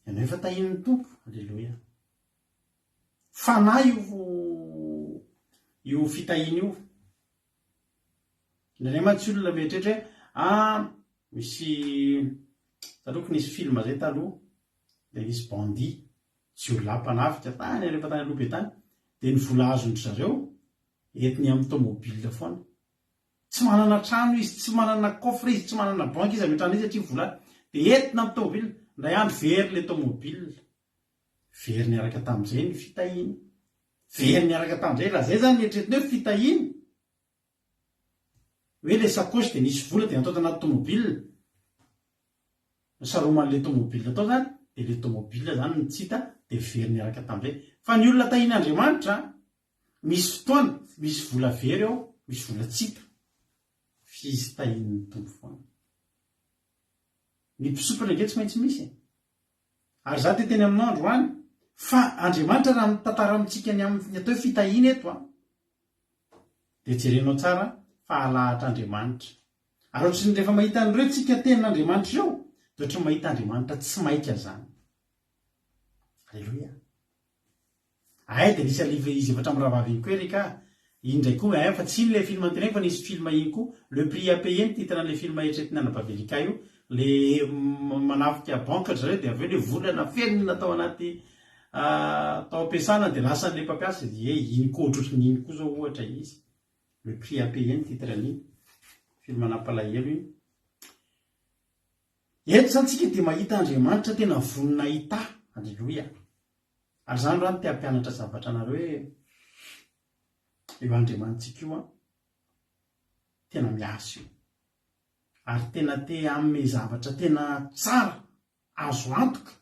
ianao efa tahian'ny Tompo. Aleloia. Fanahy io io fitahiana io. Indraindray mantsy olona mieritreritra hoe ah misy tsaroako nisy film zay taloha dia nisy bandit jiolahy mpanafika tany rehefa tany aloha be tany dia ny vola azon-dry zareo entiny amin'ny tomobile foana. Tsy manana trano izy, tsy manana coffre izy, tsy manana banque izy ametrahana izy satria vola dia entina amin'ny tomobile. Indray andro very ilay tomobile. Very niaraka tamin'izay ny fitahiana. Very niaraka tamin'izay, raha izay izany ny eritreretina hoe fitahiana, hoe ilay sacoche dia nisy vola dia natao tanaty tomobile, nisaroman'ilay tomobile tao izany, dia ilay tomobile izany no tsy hita dia very niaraka tamin'izay. Fa ny olona tahian'Andriamanitra, misy fotoana, misy vola very ao, misy vola tsy hita, f'izy tahian'ny Tompo foana. Ny mpisompatra ange tsy maintsy misy e. Ary za te teny aminao androany fa Andriamanitra raha mitantara amintsika ny amin'ny atao hoe fitahiana eto an, dia jerenao tsara fa alahatr'Andriamanitra. Ary ohatry ny rehefa mahita an'ireo tsika tenin'Andriamanitra ireo dia ohatry ny mahita Andriamanitra tsy maika zany. Aleloia. Hay dia nisy alivre izy efatra mirahavavy iny koa ery ka! Iny indray koa eh fa tsy iny ilay film noteneniko fa nisy film iny koa Le prix à payer ny titre an'ilay film eritreretin'i anabavy Erika io, le manafika banque ry zareo dia avy eo le vola nafenina tao anaty tao am-piasana dia lasan'ilay mpampiasa, ie iny koa ohatrohatry ny iny koa zao ohatra izy, Le prix à payer ny titre an'iny, film nampalahelo iny. Eto izany tsika dia mahita Andriamanitra tena vonona hitahy, Aleloia. Ary za androany te hampianatra zavatra anareo hoe io Andriamanitsika io an, tena miasa io. Ary tena te hanome zavatra tena tsara, azo antoka,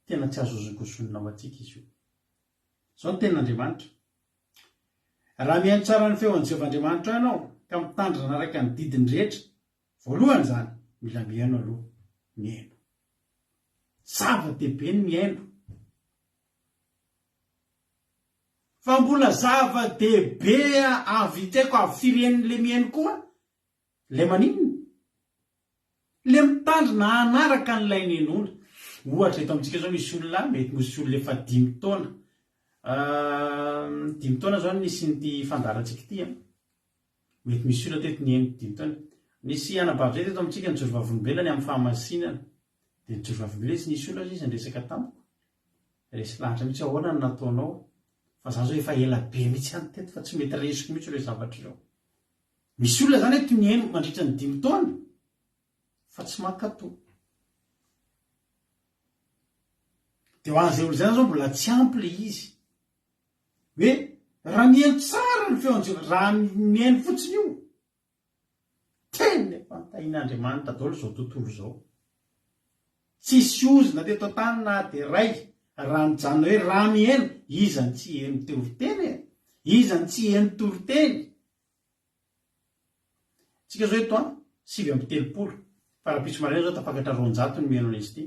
tena tsy azo hozongozonina ho antsika izy io. Izao ny tenin'Andriamanitra, Raha mihaino tsara ny feon'i Jehovah Andriamanitrao ianao, ka mitandrina araka ny didiny rehetra, voalohany izany, mila mihaino aloha, mihaino. Zava-dehibe ny mihaino. Fa mbola zava-dehibe avy tsy haiko avy firen'ilay mihaino koa ilay maninona? Le mitandrina hanaraka an'ilay ninoana. Ohatra eto amintsika zao misy olona, mety misy olona efa dimy taona, dimy taona zao no nisian'ity fandaharantsika ity an. Mety misy olona teto nihaino dimy taona. Nisy anabavy zay teto amintsika nijoro vavolombelona ny amin'ny fahamasinana. Dia nijoro vavolombelona izy, nisy olona izy niresaka tamiko. Resy lahatra mihitsy ahoana no nataonao? Fa za zao efa ela be mihitsy any teto fa tsy mety resiko mihitsy ireo zavatra ireo. Misy olona zany eto mihaino mandritra ny dimy taona fa tsy mankato. Dia ho an'izay olona izay zany zao mbola tsy ampy le izy. Hoe raha mihaino tsara ny feon'i Jehovah, raha mihaino fotsiny io, tena efa nitahian'Andriamanitra daholo izao tontolo izao. Tsisy ozona teto an-tany na dia iray raha nijanona hoe raha mihaino, iza no tsy hiheno toriteny e? Iza no tsy hiheno toriteny? Tsika zao eto an, 39, fa rahampitso maraina zao tafakatra 200 ny mihaino an'izy ity.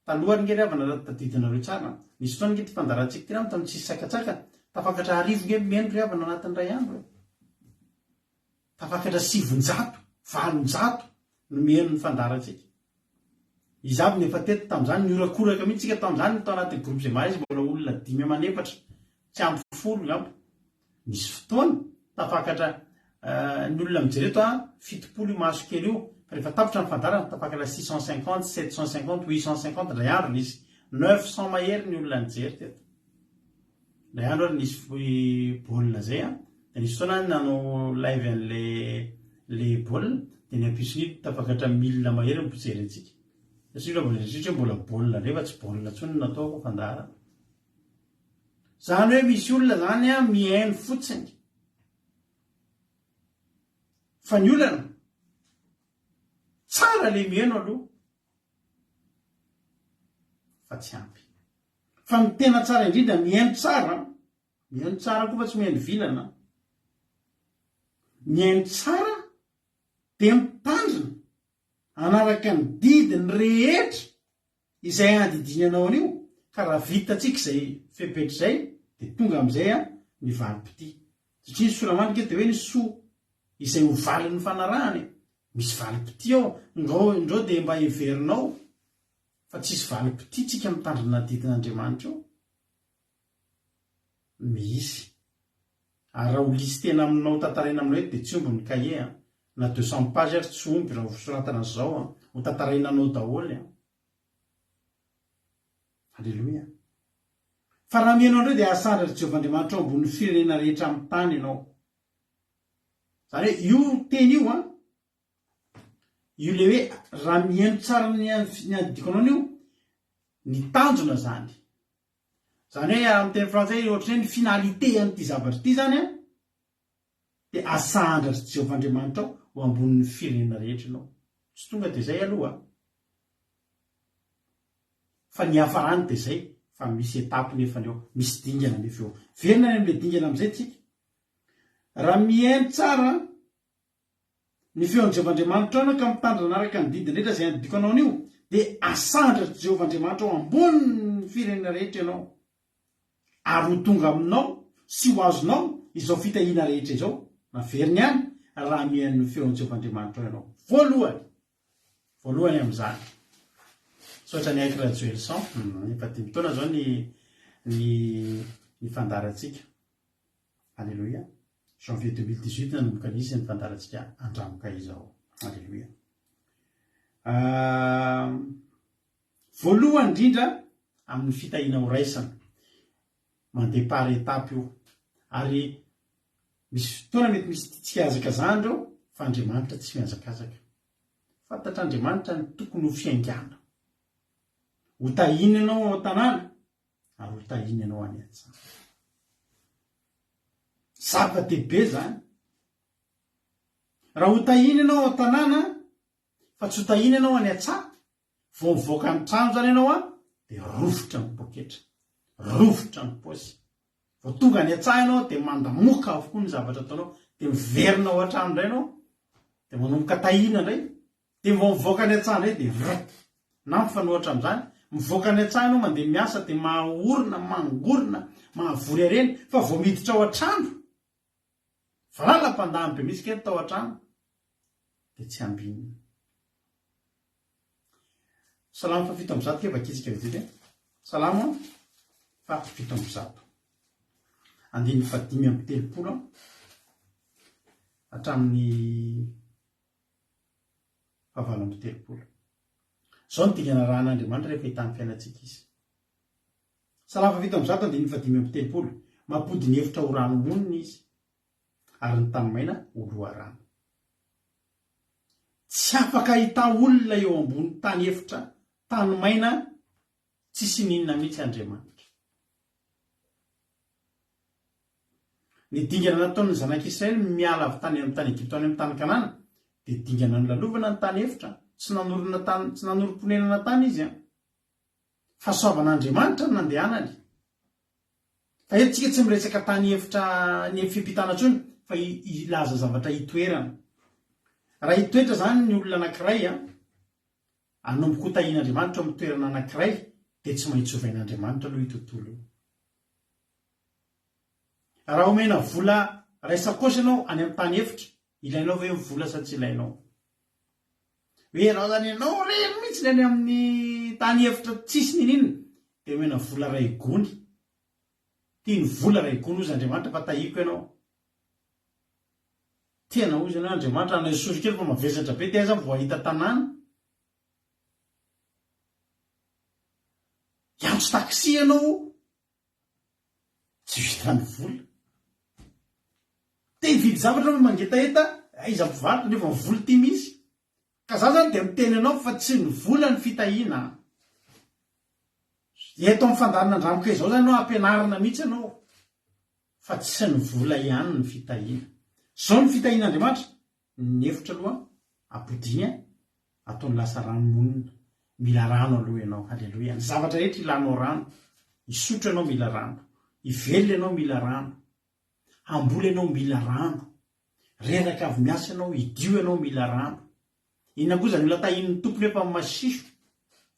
Taloha ary nge ry havana raha tadidinareo tsara an, nisy fotoana nge ity fandaharantsika ity tamin'ny tsisy sakantsakana, tafakatra arivo nge mihaino ry havana anatin'ny iray andro e. Tafakatra 900, 800 no mihaino ny fandaharantsika. Iza avy no efa teto tamin'izany? Nihorakoraka mihitsy tsika tamin'izany tao anatin'ny groupe izay mahay izy mbola olona dimy aman'efatra, tsy ampy folo angamba. Nisy fotoana tafakatra ny olona mijery eto an, 70 io maso kely io, fa rehefa tapitra ny fandaharana tafakatra 650, 750, 850, indray andro nisy 900 mahery ny olona nijery teto. Indray andro ary nisy baolina zay an, dia nisy fotoana aho nanao live an'le le baolina, dia ny ampitson'iny tafakatra mille mahery ny mpijery antsika. Satria raha vao nieritreritra hoe mbola baolina indray fa tsy baolina intsony no nataoko fandaharana. Zany hoe misy olona zany an mihaino fotsiny. Fa ny olana, tsara le mihaino aloha fa tsy ampy. Fa ny tena tsara indrindra mihaino tsara, mihaino tsara koa fa tsy mihaino vilana, mihaino tsara dia mitandrina hanaraka ny didiny rehetra izay andidiany anao an'io ka raha vitantsika izay fepetra izay dia tonga amin'izay ny valim-pitia. Satria ny soramandrika dia hoe ny soa izay ho valin'ny fanarahana e. Misy valim-pitia ao, ngao indrao dia mba heverinao Fa tsisy valim-pitia tsika mitandrina ny didin'Andriamanitra io. Misy. Ary raha ho listena aminao tantaraina aminao eto dia tsy omby ny cahier an. Na 200 pages ary tsy omby raha ho soratana zao an. Ho tantaraina anao daholo an. Aleloia. Fa raha mihaino an'ireo dia hasandratr'i Jehovah Andriamanitrao ambonin'ny firenena rehetra amin'ny tany ianao. Izany hoe io teny io an, Io le hoe raha mihaino tsara ny ny andidiko anao io, ny tanjona zany. Zany hoe amin'ny teny frantsay ohatran'ny hoe ny finalité an'ity zavatra ity zany an, dia asandratr'i Jehovah Andriamanitrao ho ambonin'ny firenena rehetra ianao. Tsy tonga dia zay aloha an. Fa ny hiafarany dia zay, fa misy étape nefany eo, misy dingana nefa eo. Verina any amin'ilay dingana amin'izay tsika. Raha mihaino tsara Ny feon'i Jehovah Andriamanitrao ianao ka mitandrina hanaraka ny didiny rehetra izay andidiako anao anio, dia hasandratr'i Jehovah Andriamanitrao ambonin'ny firenena rehetra ianao, ary ho tonga aminao sy ho azonao izao fitahiana rehetra izao. Naveriny ihany raha mihaino ny feon'i Jehovah Andriamanitrao ianao. Voalohany, voalohany amin'izany. Misaotra an'i Aiky Rajoelison. Efa dimy taona izao ny ny ny fandaharantsika. Aleloia. Janvier 2018 nanomboka nisy ny fandaharantsika Andramoka izao. Aleloia. Voalohany indrindra amin'ny fitahiana ho raisana. Mandeha par étape io. Ary misy fotoana mety misy tsy hihazakazahana ireo fa Andriamanitra tsy mihazakazaka. Fantatr'Andriamanitra ny tokony ho fiaingàna. Ho tahiana ianao ao an-tanàna ary ho tahiana ianao any an-tsaha. Zava-dehibe izany. Raha ho tahiana ianao ao an-tanàna fa tsy ho tahiana ianao any an-tsaha, vao mivoaka ny trano izany ianao an, dia rovitra ny poketra, rovitra ny paosy. Vao tonga any an-tsaha ianao dia mandamoka avokoa ny zavatra ataonao, dia miverina ao an-trano indray ianao, dia manomboka tahiana indray. Dia vao mivoaka any an-tsaha indray dia vrrt. Na mifanohitra amin'izany, mivoaka any an-tsaha ianao mandeha miasa dia mahaorina, mangorona, mahavory harena, fa vao miditra ao an-trano, valalam-pandany be mihitsy kay ny tao an-trano, dia tsy ambinina. Salamo faha 107 ke vakitsika vetivety e. Salamo faha 107. Andininy faha 35 hatramin'ny faha 38. Izao no dingana arahan'Andriamanitra rehefa hitahy ny fiainantsika Izy. Salamo faha 107 andininy faha 35. Mampody ny efitra ho rano monina Izy, ary ny tany maina ho loharano. Tsy afaka hitahy olona eo ambony tany efitra, tany maina, tsisy n'inona mihitsy Andriamanitra. Ny dingana nataon'ny zanak'Israely miala avy tany amin'ny tany Egypta ho any amin'ny tany Kanana dia dingana nolalovana ny tany efitra, tsy nanorina tany, tsy nanorim-ponenana tany izy an. Fahasoavan'Andriamanitra no nandehanany. Fa eto tsika tsy miresaka tany efitra ny fiampitana intsony fa hilaza zavatra hitoerana. Raha hitoetra izany ny olona anankiray an, hanomboka ho tahian'Andriamanitra ao amin'ny toerana anankiray dia tsy maintsy ovain'Andriamanitra aloha io tontolo io. Raha omena vola iray sakaosy ianao any amin'ny tany efitra, ilainao ve ny vola sa tsy ilainao? Hoe ianao izany ianao irery mihitsy ny any amin'ny tany efitra tsisy niniana dia omena vola iray gony. Tiany vola iray gony hozy Andriamanitra fa tahiko ianao. Tena hozy ianao Andriamanitra anaisory kely fa mavesatra be dia aiza aho vao hahita tanàna. Hiantso taxi ianao Tsy vitan'ny vola. Te hividy zavatra anao mangetaheta, aiza mpivarotra nefa ny vola ity misy. Ka za zany dia miteny anao fa tsy ny vola ny fitahiana an. Eto amin'ny fandaharana Andramoka izao zany ianao ampianarina mihitsy ianao fa tsy ny vola ihany ny fitahiana. Zao ny fitahian'Andriamanitra, Ny efitra aloha ampodiany an, ataony lasa rano monina. Mila rano aloha ianao. Haleloia. Ny zavatra rehetra ilanao rano. Hisotro ianao mila rano. Hivelona ianao mila rano. Hamboly ianao mila rano. Reraka avy miasa ianao, hidio ianao mila rano. Inona koa izany olona tahian'ny Tompo nefa masiso,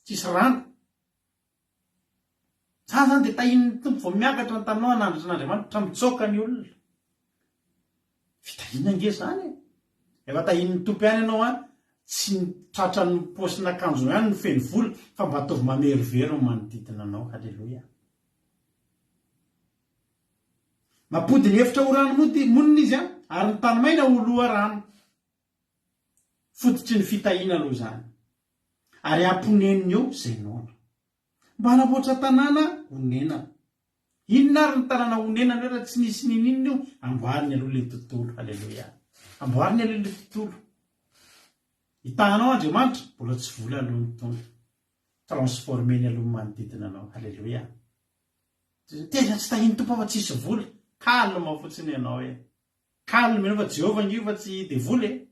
tsisy rano. Za zany dia tahian'ny Tompo vao miakatra ny taninao hanandratra an'Andriamanitra mitsoaka ny olona. Fitahiana ange zany e. Efa tahian'ny Tompo ihany ianao an, tsy ny tratran'ny paosin'akanjonao ihany no feno vola fa mba ataovy mamerovero ny manodidina anao. Haleloia. Mampody ny efitra ho rano mody monina izy an, ary ny tany maina ho loharano. Fototry ny fitahiana aloha izany. Ary amponeniny eo izay noana. Mba hanamboatra tanàna honenana. Inona ary ny tanàna honenana eo raha tsy nisy ninininona eo? Amboariny aloha ilay tontolo. Aleloia. Amboariny aloha ilay tontolo. Hitahanao Andriamanitra, mbola tsy vola aloha ny tonga. Transformer-ny aloha ny manodidina anao. Aleloia. Tena tsy tahin'ny Tompo aho fa tsisy vola. Calme fotsiny ianao e. Calme ianao fa Jehovah ange io fa tsy devoly e.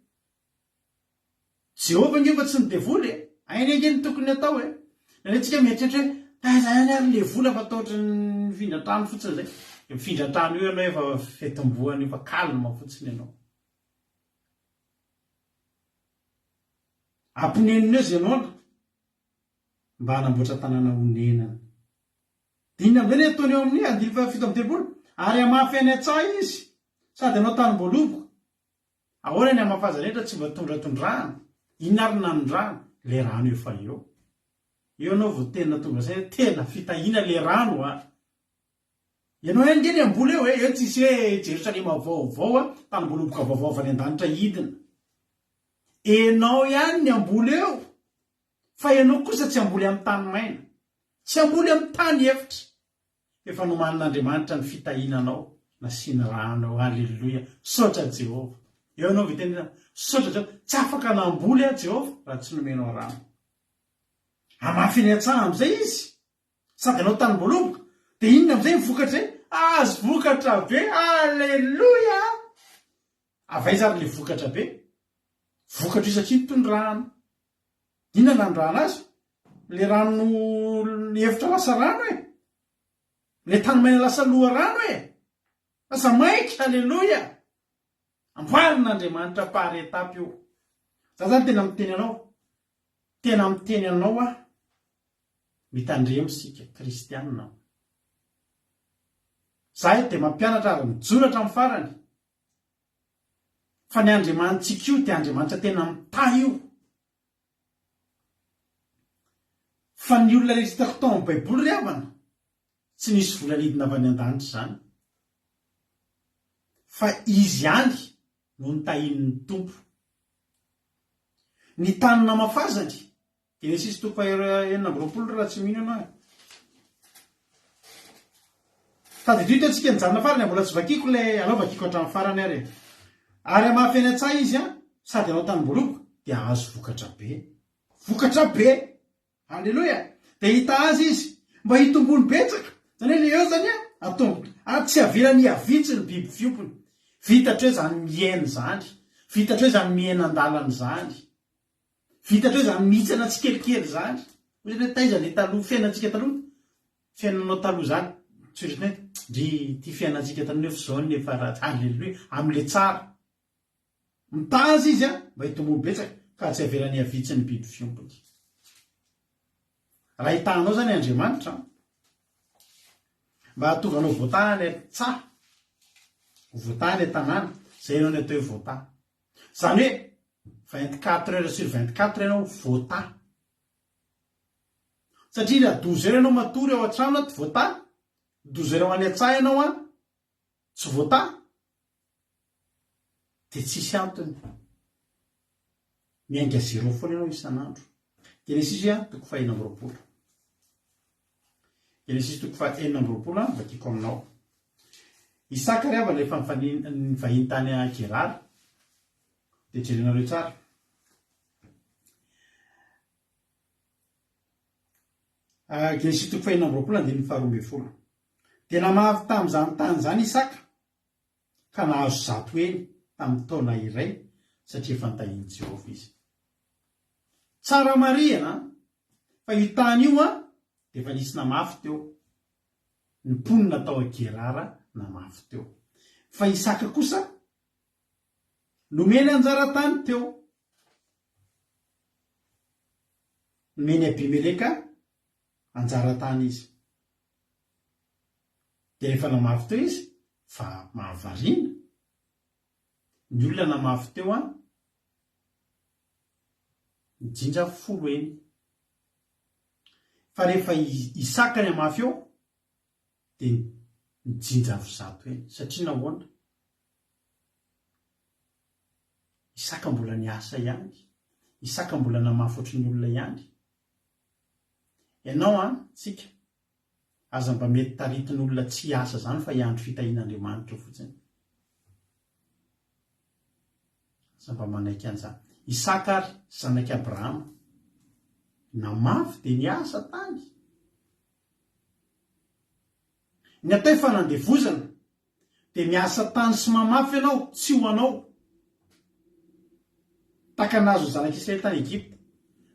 Jehovah ange io fa tsy ny devoly e. Hainy ange ny tokony atao e. Indraindray tsika mieritreritra hoe taiza ihany ary le vola fa atao ohatran'ny mifindra trano fotsiny zay. Dia mifindra trano io ianao efa fitomboana io fa calme fotsiny ianao. Amponenina eo Zenona mba hanamboatra tanàna honenana. Dia inona amin'izay ny ataony eo amin'ny andininy faha 37? Ary hamafy any an-tsaha izy, sady hanao tanim-boaloboka. Ahoana ny hamafazana rehetra tsy mba tondratondrahana? Inona ary ny nanondrahana? Ilay rano efa eo. Eo ianao vao tena tonga saina hoe tena fitahiana ilay rano a! Ianao ihany nge ny hamboly eo e! Eo tsisy hoe Jerosalema vaovao a, tanim-boaloboka vaovao avy any an-danitra hidina. Enao ihany ny hamboly eo. Fa ianao kosa tsy hamboly amin'ny tany maina, tsy hamboly amin'ny tany efitra. Efa nomanin'Andriamanitra ny fitahiana anao, nasiany rano eo. Haleloia! Misaotra Jehovah. Eo ianao vao hiteny hoe, Misaotra Jehovah. Tsy afaka namboly aho Jehovah raha tsy nomenao rano. Hamafy eny an-tsaha amin'izay izy, sady hanao tanim-boaloboka. Dia inona amin'izay ny vokatr'izay? Hahazo vokatra be! Haleloia! Avy aiza ary ilay vokatra be? Vokatra io satria nitondrana. Inona nanondrahana azy? Le rano efitra lasa rano e! Le tany maina lasa loharano e! Lasa maika, aleloia! Amboarin'Andriamanitra par étape io. Za zany tena miteny anao, tena miteny anao aho, mitandremo isika kristianina. Za eto dia mampianatra ary mijoro hatramin'ny farany. Fa ny Andriamanitsika io dia Andriamanitra tena mitahy io. Fa ny olona rehetra hitako tao amin'ny Baiboly ry havana, tsy nisy vola nidina avy any an-danitra izany. Fa izy ihany no notahian'ny Tompo. Ny tany namafazany, Genesisy toko faha 26 raha tsy mino ianao e. Tadidio teo tsika nijanona farany, mbola tsy vakiko ilay, alao vakiko hatramin'ny farany ary e. Ary hamafy any an-tsaha izy an, sady hanao tanim-boaloboka, dia hahazo vokatra be. Vokatra be! Aleloia! Dia hita azy izy, mba hitombony betsaka. Izany hoe ilay eo izany an, atomboka. Ary tsy avelany hihavitsy ny biby fiompiny. Vita hatreo izany miaina izany. Vita hatreo izany miaina an-dalana izany. Vita hatreo izany mihitsana tsikelikely izany. Hoy izany hoe taiza ilay taloha, fiainantsika taloha? Fiainanao taloha izany, tsy ohatran'ny hoe ndry ity fiainantsika taloha nefa izao no efa ratsy. Aleloia! Amin'ilay tsara. Mitaza izy an, mba hitomboany betsaka, ka tsy avelany hihavitsy ny biby fiompiny. Raha hitahanao izany Andriamanitra an, mba hahatonga anao voataha any an-tsaha, ho voataha any an-tanàna, izay ianao no atao hoe voataha. Izany hoe 24 heures sur 24 ianao voataha. Satria raha 12 heures ianao matory ao an-trano ato voataha, 12 heures ho any an-tsaha ianao an, tsy voataha. Dia tsisy antony. Miainga zéro foana ianao isan'andro. Genesisy toko faha 26. Genesisy toko faha 26 vakiko aminao. Isaka ry havana rehefa nivahiny tany Gerara dia jerenareo tsara. Genesisy toko faha 26 andininy faha 12. Dia namafy tamin'izany tany izany Isaka ka nahazo zato heny tamin'ny taona iray satria efa notahian'i Jehovah izy. Tsara marihina fa io tany io dia efa nisy namafy teo. Ny mponina tao Gerara namafy teo. Fa Isaka kosa nomeny anjara tany teo. Nomeny Abimeleka anjara tany izy. Dia rehefa namafy teo izy fa mahavariana, ny olona namafy teo an, nijinja folo heny. Fa rehefa Isaka ny hamafy eo dia nijinja avy zato heny. Satria nahoana? Isaka mbola niasa ihany, Isaka mbola namafy ohatry ny olona ihany. Ianao an, tsika, Aza mba mety taritin'olona tsy hiasa zany fa hiandry fitahian'Andriamanitra eo fotsiny. Aza mba manaiky an'izany. Isaka ary, zanak'i Abrahama, namafy dia niasa tany. Ny atao hoe fanandevozana Dia miasa tany sy mamafy ianao, tsy ho anao. Tahaka ny nahazo ny zanak'Israely tany Egypta.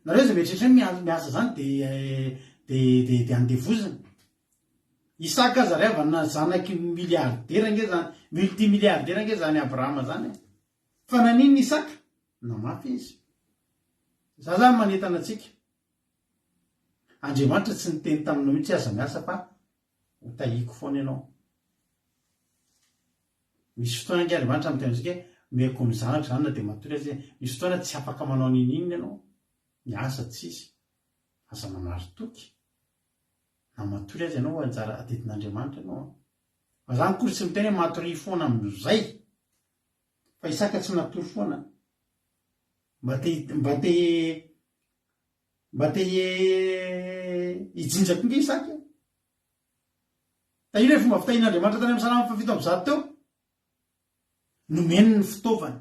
Nareo izay mieritreritra hoe miasa izany dia dia dia dia andevozina. Isaka aza ry havana zanaky milliardaire ange izany, multimilliardaire ange izany Abrahama izany e. Fa naninona Isaka? Namafy izy. Za zany manentana antsika. Andriamanitra tsy niteny taminao mihitsy aza miasa fa Ho tahiako foana ianao. Misy fotoana ange Andriamanitra miteny amintsika hoe omeko ny zanako izany na dia matory aza izy. Misy fotoana tsy afaka manao n'inon'inona ianao. Ny asa tsisy. Aza manary toky. Na matory aza ianao anjara adidin'Andriamanitra ianao an. Fa za akory tsy miteny hoe matoria foana amin'izay. Fa Isaka tsy natory foana. Mba te mba te mba te hijinja koa nge Isaka e. Tahio ilay fomba fitahian'Andriamanitra tany amin'ny Salamo faha 107 teo. Nomeny ny fitaovana.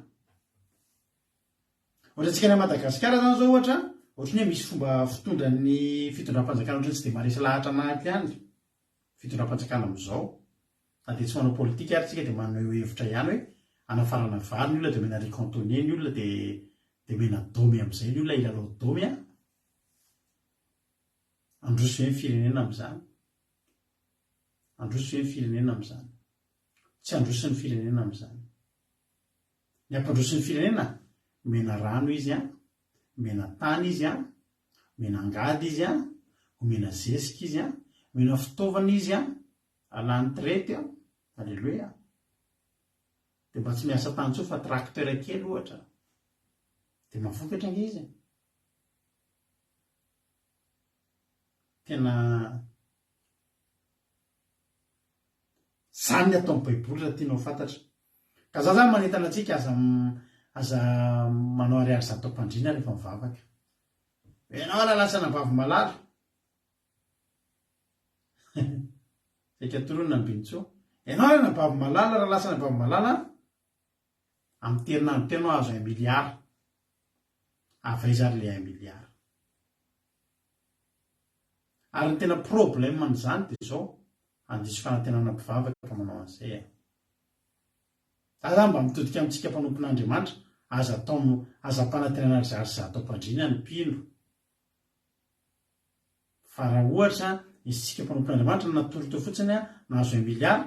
Ohatra antsika any Madagasikara zany zao ohatra, ohatran'ny hoe misy fomba fitondran'ny fitondram-panjakana ohatran'ny tsy dia maharesy lahatra anahako ihany fitondram-panjakana amin'izao. Na dia tsy manao politika ary tsika dia maneho hevitra ihany hoe anafarana vary ny olona dia omena riz cantonais ny olona dia dia omena daomy amin'izay ny olona hilalao daomy an! Handroso ve ny firenena amin'izany? Handroso ve ny firenena amin'izany? Tsy handroso ny firenena amin'izany. Ny hampandroso ny firenena, omena rano izy an, omena tany izy an, omena angady izy an, omena zezika izy an, omena fitaovana izy an, alany traite an, aleloia. Dia mba tsy miasa tany intsony fa tracteur kely ohatra. Dia mahavokatra ange izy e. Tena zany ny ataon'ny baiboly raha tianao ho fantatra. Ka za zany manentana antsika aza aza manao ariary zato am-pandriana rehefa mivavaka. Ianao raha lasa anabavy malala. Saika toroana ny Bintsoa. Ianao raha anabavy malala raha lasa anabavy malala amin'ny herinandro teo ianao ahazo un milliard. Avy aiza ary le un milliard? Ary ny tena problème an'izany dia izao, handiso fanantenana mpivavaka manao an'izay e. Za zany mba mitodika amintsika mpanompon'Andriamanitra, aza atao aza ampanantenana ry zary zato am-pandriana ny mpino. Fa raha ohatra isika mpanompon'Andriamanitra natory teo fotsiny nahazo un milliard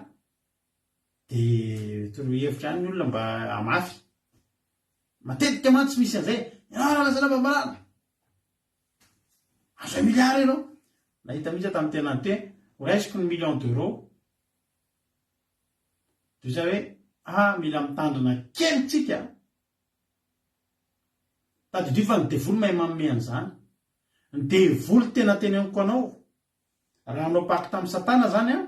dia toroy hevitra ihany ny olona mba hamafy. Matetika mantsy misy an'izay, ianao raha lasa lava-malala. Azo un milliard ianao. Nahita mihitsy aho tamin'ny tenany teny, ho raisiko ny million d'euros. Dia izay hoe, ah mila mitandrina kely tsika. Tadidio fa ny devoly mahay manome an'izany. Ny devoly tena teneniko anao, raha hanao pacte amin'i satana zany an,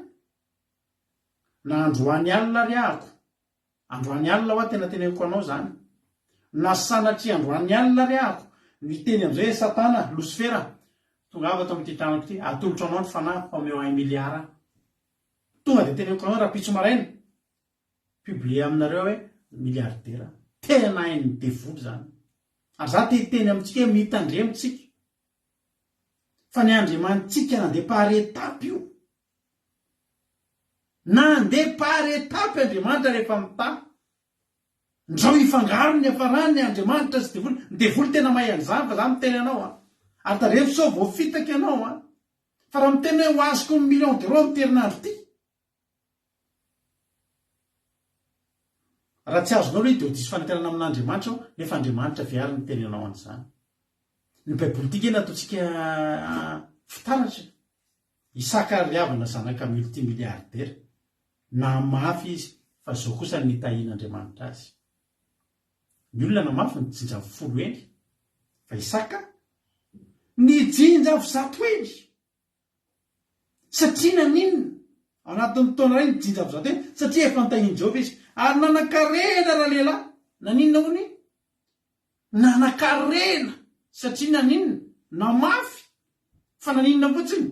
na androany alina ary ahako, Androany alina hoa tena teneniko anao zany. Na sanatria androany alina ary ahako no hiteny amizay hoe satana, losifera, tongava ato amin'ity tranoko ity, atolotro anao ny fanahiko fa omeo un milliard aho. Tonga dia teneniko anao rahampitso maraina, publier aminareo hoe milliardaire aho. Tena hain'ny devoly zany. Ary za te hiteny amintsika hoe mitandremo tsika. Fa ny Andriamanitsika nandeha par étape io. Nandeha par étape Andriamanitra rehefa mitaha. Ndrao hifangaro ny niafarany Andriamanitra sy devoly. Ny devoly tena mahay an'izany fa za miteny anao an. Ary tandremo sao voafitaka ianao an. Fa raha miteny hoe ho azoko ny million d'euros amin'ity herinandro ity. Raha tsy azonao aloha dia ho diso fanantenana amin'Andriamanitra aho, nefa Andriamanitra ve ary niteny anao an'izany? Ny baiboly ity nge nataontsika fitaratra. Isaka ry havana zanaka multimilliardaire. Namafy izy fa zao kosa ny nitahian'Andriamanitra azy. Ny olona namafy nijinja avo folo heny fa Isaka nijinja avo zato heny. Satria naninona? Ao anatin'ny taona iray nijinja avo zato heny satria efa nitahian'i Jehovah izy. Ary nanan-karena ralehilahy. Naninona hono i? Nanan-karena satria naninona? Namafy. Fa naninona fotsiny?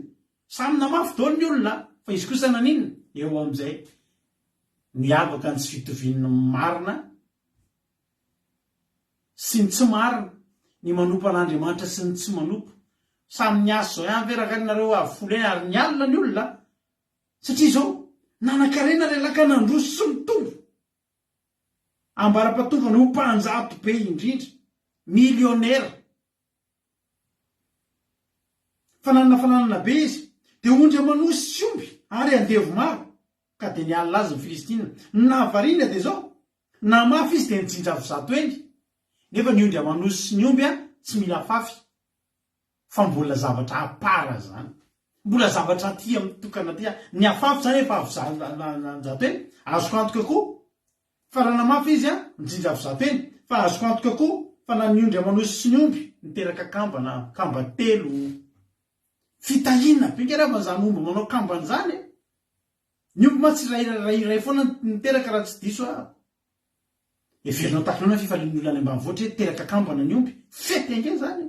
Samy namafy daholo ny olona fa izy kosa naninona? Eo amin'izay miavaka ny tsy fitovian'ny marina sy ny tsy marina, ny manompo an'Andriamanitra sy ny tsy manompo. Samy niasa izao ihany ve raha nareo avy folo ihany ary nialona ny olona? Satria izao, nanan-karena ilay ka nandroso sy nitombo. Ambara-pahatovana ho mpanjato be indrindra, milionera. Fa nanana fananana be izy, dia ondry aman'osy sy omby ary andevo maro, ka dia nialona azy ny Filistina. Ny nahavariana dia izao, namafy izy dia nijinja avy zato heny, nefa ny ondry aman'osy sy ny omby tsy mila afafy. Fa mbola zavatra à part zany. Mbola zavatra aty amin'ny tokana aty. Ny afafy zany efa avy zato heny. Azoko antoka koa fa raha namafy izy an, mijinja avy zato heny. Fa azoko antoka koa fa na ny ondry aman'osy sy ny omby niteraka kambana, kamba telo. Fitahiana be nge ravana zany omby manao kambana zany e. Ny omby mantsy iray iray foana niteraka raha tsy diso aho. Heverinao tahaka ny ahoana ny fifalian'ny olona any ambanivohitra hoe teraka kambana ny omby? Fety ange izany e!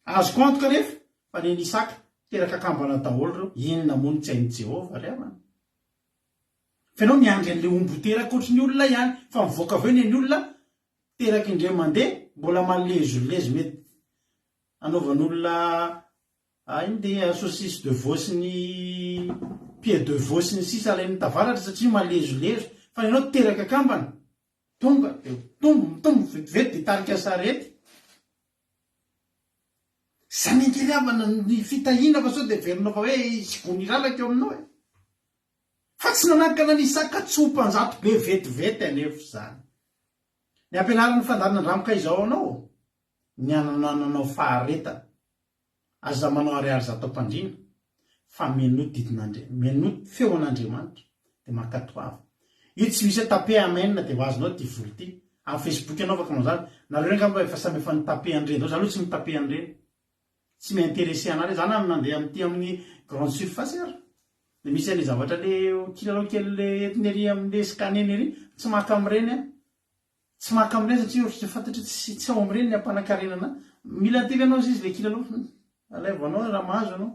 Azoko antoka anefa fa ny an'i Isaka teraka kambana daholo ireo. Inona moa no tsy hain'i Jehovah ry havana? Fa ianao miandry an'ilay omby ho teraka ohatry ny olona ihany, fa mivoaka avy eo ny an'ny olona teraka indray mandeha, mbola malezolezo mety hanaovan'olona Ah iny dia saucisse de veau sy ny pied de veau sy ny sisa alain'ny tavaratra satria malezolezo fa ny anao teraka kambana tonga dia mitombo mitombo vetivety dia tarika sarety. Zany ange ry havana ny fitahiana fa sao dia heverinao fa hoe hisy gony hilalaka eo aminao e. Fa tsy nanakana an'i Isaka tsy ho mpanjato be vetivety anefa izany. Ny ampianarin'ny fandaharan-dRamoka izao anao ny hananananao faharetana. Aza manao ariary zato am-pandriana fa mihainoa didin'Andria, mihainoa feon'Andriamanitra dia mankatoava. Io tsy misy hoe taper amen dia ho azonao ity vola ity. Amin'ny facebook ianao afaka manao izany. Nareo angamba efa samy efa ni-taper an'ireny daholo, za aloha tsy mi-taper an'ireny. Tsy mi-interesser anah le, za na mandeha amin'ity amin'ny grande surface ary de misy an'le zavatra le kilalao kely le entiny ery amin'le scanner-ny ery, tsy maka amin'ireny aho. Tsy maka amin'ireny satria ohatry fantatro hoe tsy tsy ao amin'ireny ny hampanakarena anah. Mila aty ve anao izy le kilalao? Alaivo anao raha mahazo anao.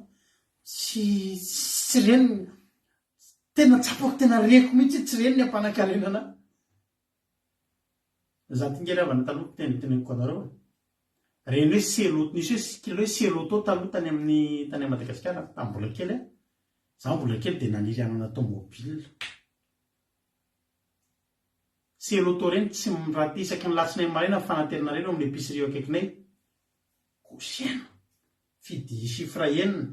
Tsy tsy ireny, tena tsapako tena reko mihitsy hoe tsy ireny ny hampanakarena anah. Za ty nge ry havana taloha tena teneniko anareo e. Reny hoe selo nisy hoe kila hoe seloto taloha tany amin'ny tany Madagasikara tamin'ny mbola kely aho. Za mbola kely dia naniry hanana tomobile. Seloto reny tsy raha isaky ny latsinainy maraina ny fanaterana reny eo amin'ny épicerie eo akaikinay. Kosehina. Fidy chiffre enina.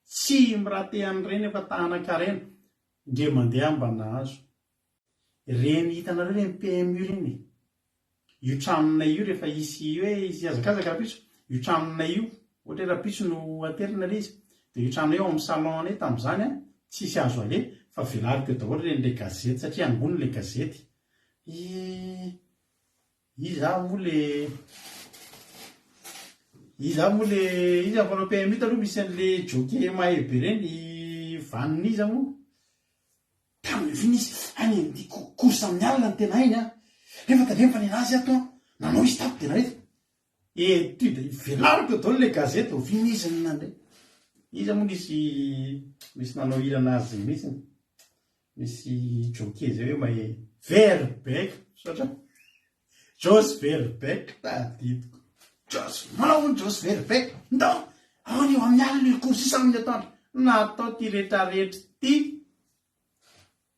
Tsy mi-rater an'ireny efa ta hanan-karena. Ndre mandeha mba nahazo. Ireny hitanareo ireny PMU ireny e! Io tranonay io rehefa hisy hoe hisy hazakazaka rahampitso, io tranonay io, ohatra hoe rahampitso no aterina ilay izy, dia io tranonay io ao amin'ny salon anay tamin'izany an, tsisy azo aleha fa velariko eo daholo ireny ilay gazety satria angonina ilay gazety. I iza moa le iza moa le iza mpanao PMU taloha misy an'le jockey mahay be ireny, i Vanona iza moa? Tamin'ny vina izy, any amin'ny course amin'ny alina no tena hainy an! Nefa tandremo fa nenazy ato an! Nanao izy tato dia narety. Etude, velariko eo daholo ilay gazety, oviana izy no nandre. Iza moa nisy nisy nanao hira anazy mihitsy, misy jockey zay hoe mahay Verbeek, misaotra. Jos Verbeek tadidiko. Jos, manao hono Jos Verbeek, ndao, ao anio amin'ny alina io course io sa amin'ny atoandro. Natao ty retraretra ty,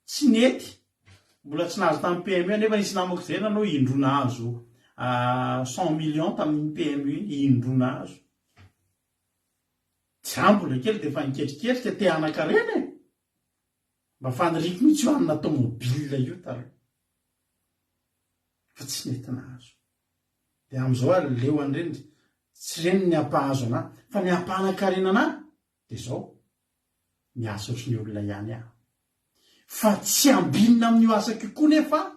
tsy nety, mbola tsy nahazo tamin'ny PMU anefa nisy namako zay nanao indroa nahazo 100 millions tamin'iny PMU iny, indroa nahazo. Za mbola kely dia efa niketriketrika te hanan-karena e! Mba faniriako mihitsy io hanana tomobile io taloha. Fa tsy nety nahazo. Dia amin'izao ary leo an'ireny, tsy ireny ny hampahazo anà, fa ny hampanan-karena anà dia izao, miasa ohatry ny olona ihany aho. Fa tsy ambinina amin'io asako io koa nefa aho,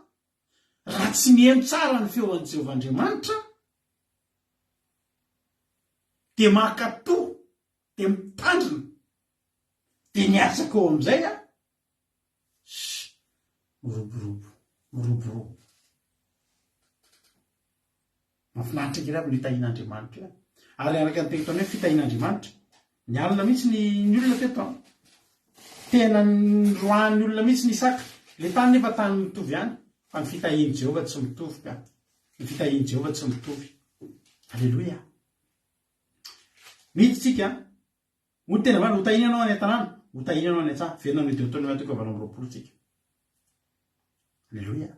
raha tsy mihaino tsara ny feo an'i Jehovah Andriamanitra, dia mankatò, dia mitandrina, dia ny asako eo amin'izay an, Shh! Miroborobo, miroborobo. Mahafinaritra kely aby ny tahian'Andriamanitra io. Ary araka ny teto hoe fitahian'Andriamanitra. Nialona mihitsy ny, ny olona teto an. Tena niroahan'ny olona mihitsy ny Isaka. Le tany nefa tany mitovy ihany, fa ny fitahian'i Jehovah tsy mitovy ka. Ny fitahian'i Jehovah tsy mitovy. Aleloia. Miditsika Hoy ny tena marina, Hotahiana ianao any an-tanàna, hotahiana ianao any an-tsaha. Velona amin'ny Deoteronomia toko 28 tsika. Aleloia.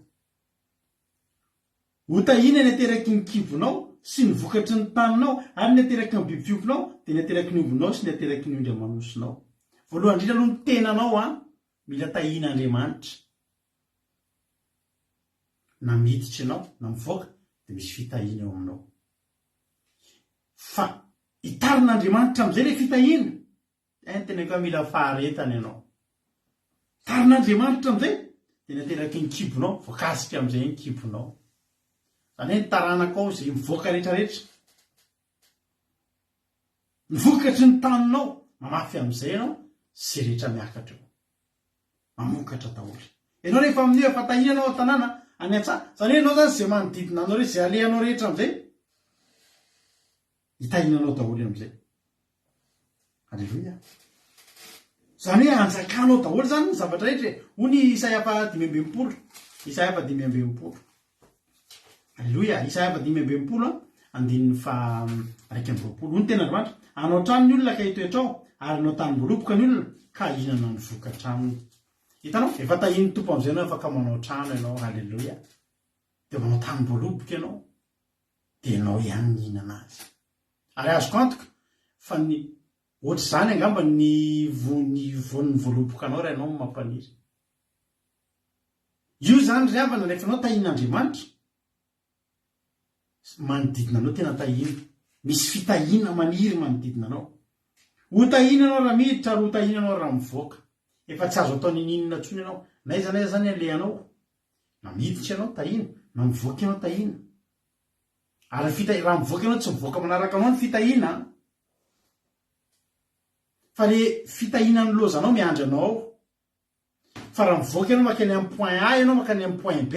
Hotahiana ny ateraky ny kibonao sy ny vokatry ny taninao ary ny ateraky ny biby fiompinao, dia ny ateraky ny ombinao sy ny ateraky ny ondry aman'osinao. Voalohany indrindra aloha ny tenanao an, mila tahian'Andriamanitra. Na miditra ianao na mivoaka dia misy fitahiana eo aminao. Fa Hitarin'Andriamanitra amin'izay ilay fitahiana. Ein teneniko hoe mila faharetana ianao. Tarin'Andriamanitra amin'izay dia ny ateraky ny kibonao, voakasika amin'izay ny kibonao. Izany hoe ny taranakao izay mivoaka rehetrarehetra. Ny vokatry ny taninao, mamafy amin'izay ianao, izay rehetra miakatra eo. Mamokatra daholo. Ianao rehefa amin'io efa tahiana ianao an-tanàna, any an-tsaha, izany hoe ianao izany izay manodidina anao rehetra, izay alehanao rehetra amin'izay, Hitahiana anao daholo amin'izay. Aleloia. Izany hoe hanjakanao daholo izany ny zavatra rehetra e. Hoy ny Isaia faha 65. Isaia faha 65. Aleloia. Isaia faha 65 andininy faha 21. Hoy ny tenin'Andriamanitra, hanao trano ny olona ka hitoetra ao, ary hanao tanim-boaloboka ny olona ka hihinana ny vokatra aminy. Hitanao? Efa tahian'ny Tompo amin'izay ianao afaka manao trano ianao. Aleloia. Dia manao tanim-boaloboka ianao. dia ianao ihany mihinana azy. Ary azoko antoka fa ny ohatr'izany angamba ny ny voan'ny voalobokanao raha ianao no mampaniry. Io izany ry havana rehefa ianao tahian'Andriamanitra, manodidina anao tena tahiana. Misy fitahiana maniry manodidina anao. Ho tahiana ianao raha miditra ary ho tahiana ianao raha mivoaka. Efa tsy azo atao ninininona intsony ianao. Na aiza na aiza izany alehanao. Na miditra ianao tahiana, na mivoaka ianao tahiana. Ary ny fitahiana, raha mivoaka ianao tsy mivoaka manaraka anao ny fitahiana an. Fa le fitahiana ny lozanao miandry anao ao. Fa raha mivoaka ianao mankany amin'ny point A ianao mankany amin'ny point B,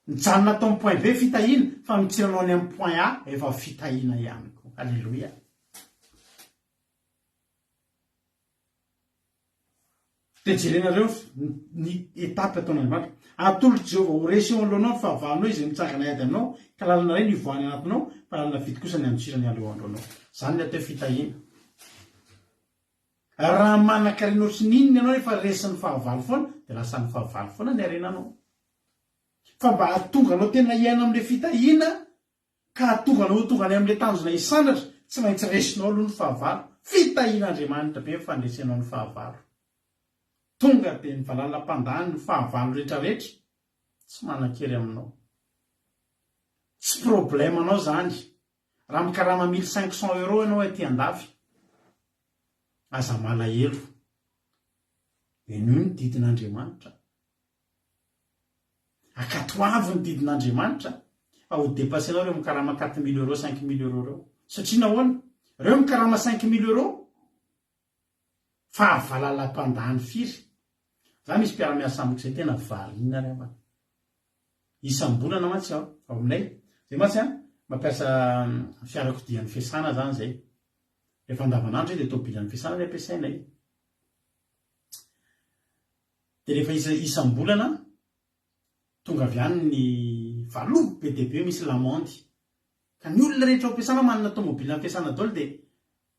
mijanona ato amin'ny point B fitahiana fa mitsiranao any amin'ny point A efa fitahiana ihany koa. Aleloia. Dia jerenareo ny étape ataon'Andriamanitra. Atolotr'i Jehovah ho resy eo anoloanao ny fahavalonao izay mitsangana hiady aminao, ka lalana iray no hivoahany anatinao, fa lalana fito kosa ny handosirany hiala eo anoloanao. Izany ny atao hoe fitahiana. Raha manan-karena ohatry ny inona ianao nefa resin'ny fahavalo foana, dia lasan'ny fahavalo foana ny harenanao. Fa mba hahatonga anao tena hiaina amin'ilay fitahiana, ka hahatonga anao ho tonga any amin'ilay tanjona hisandratra, tsy maintsy resinao aloha ny fahavalo. Fitahian'Andriamanitra be ny fandresenao ny fahavalo. Tonga dia ny valala-mpandany ny fahavalo rehetrarehetra, tsy manan-kery aminao. Tsy problème-nao izany. Raha mikarama 1500 euros ianao aty andafy, aza malahelo. Henoy ny didin'Andriamanitra. Ankatoavy ny didin'Andriamanitra fa ho depassenao ireo mikarama 4000 euros, 5000 euros ireo. Satria nahoana? Ireo mikarama 5000 euros fa valala-mpandany firy? Za misy mpiara-miasa amiko izay tena variana ry havana. Isam-bolana mantsy ao aminay, zay mantsy an, mampiasa fiarakodia ny fiasana zany zay. Rehefa andavanandro zay dia tomobilan'ny fiasana ny ampiasainay. Dia rehefa isa isam-bolana, tonga avy any ny valopy be dia be misy lamandy. Ka ny olona rehetra ao am-piasana manana tomobilan'ny fiasana daholo dia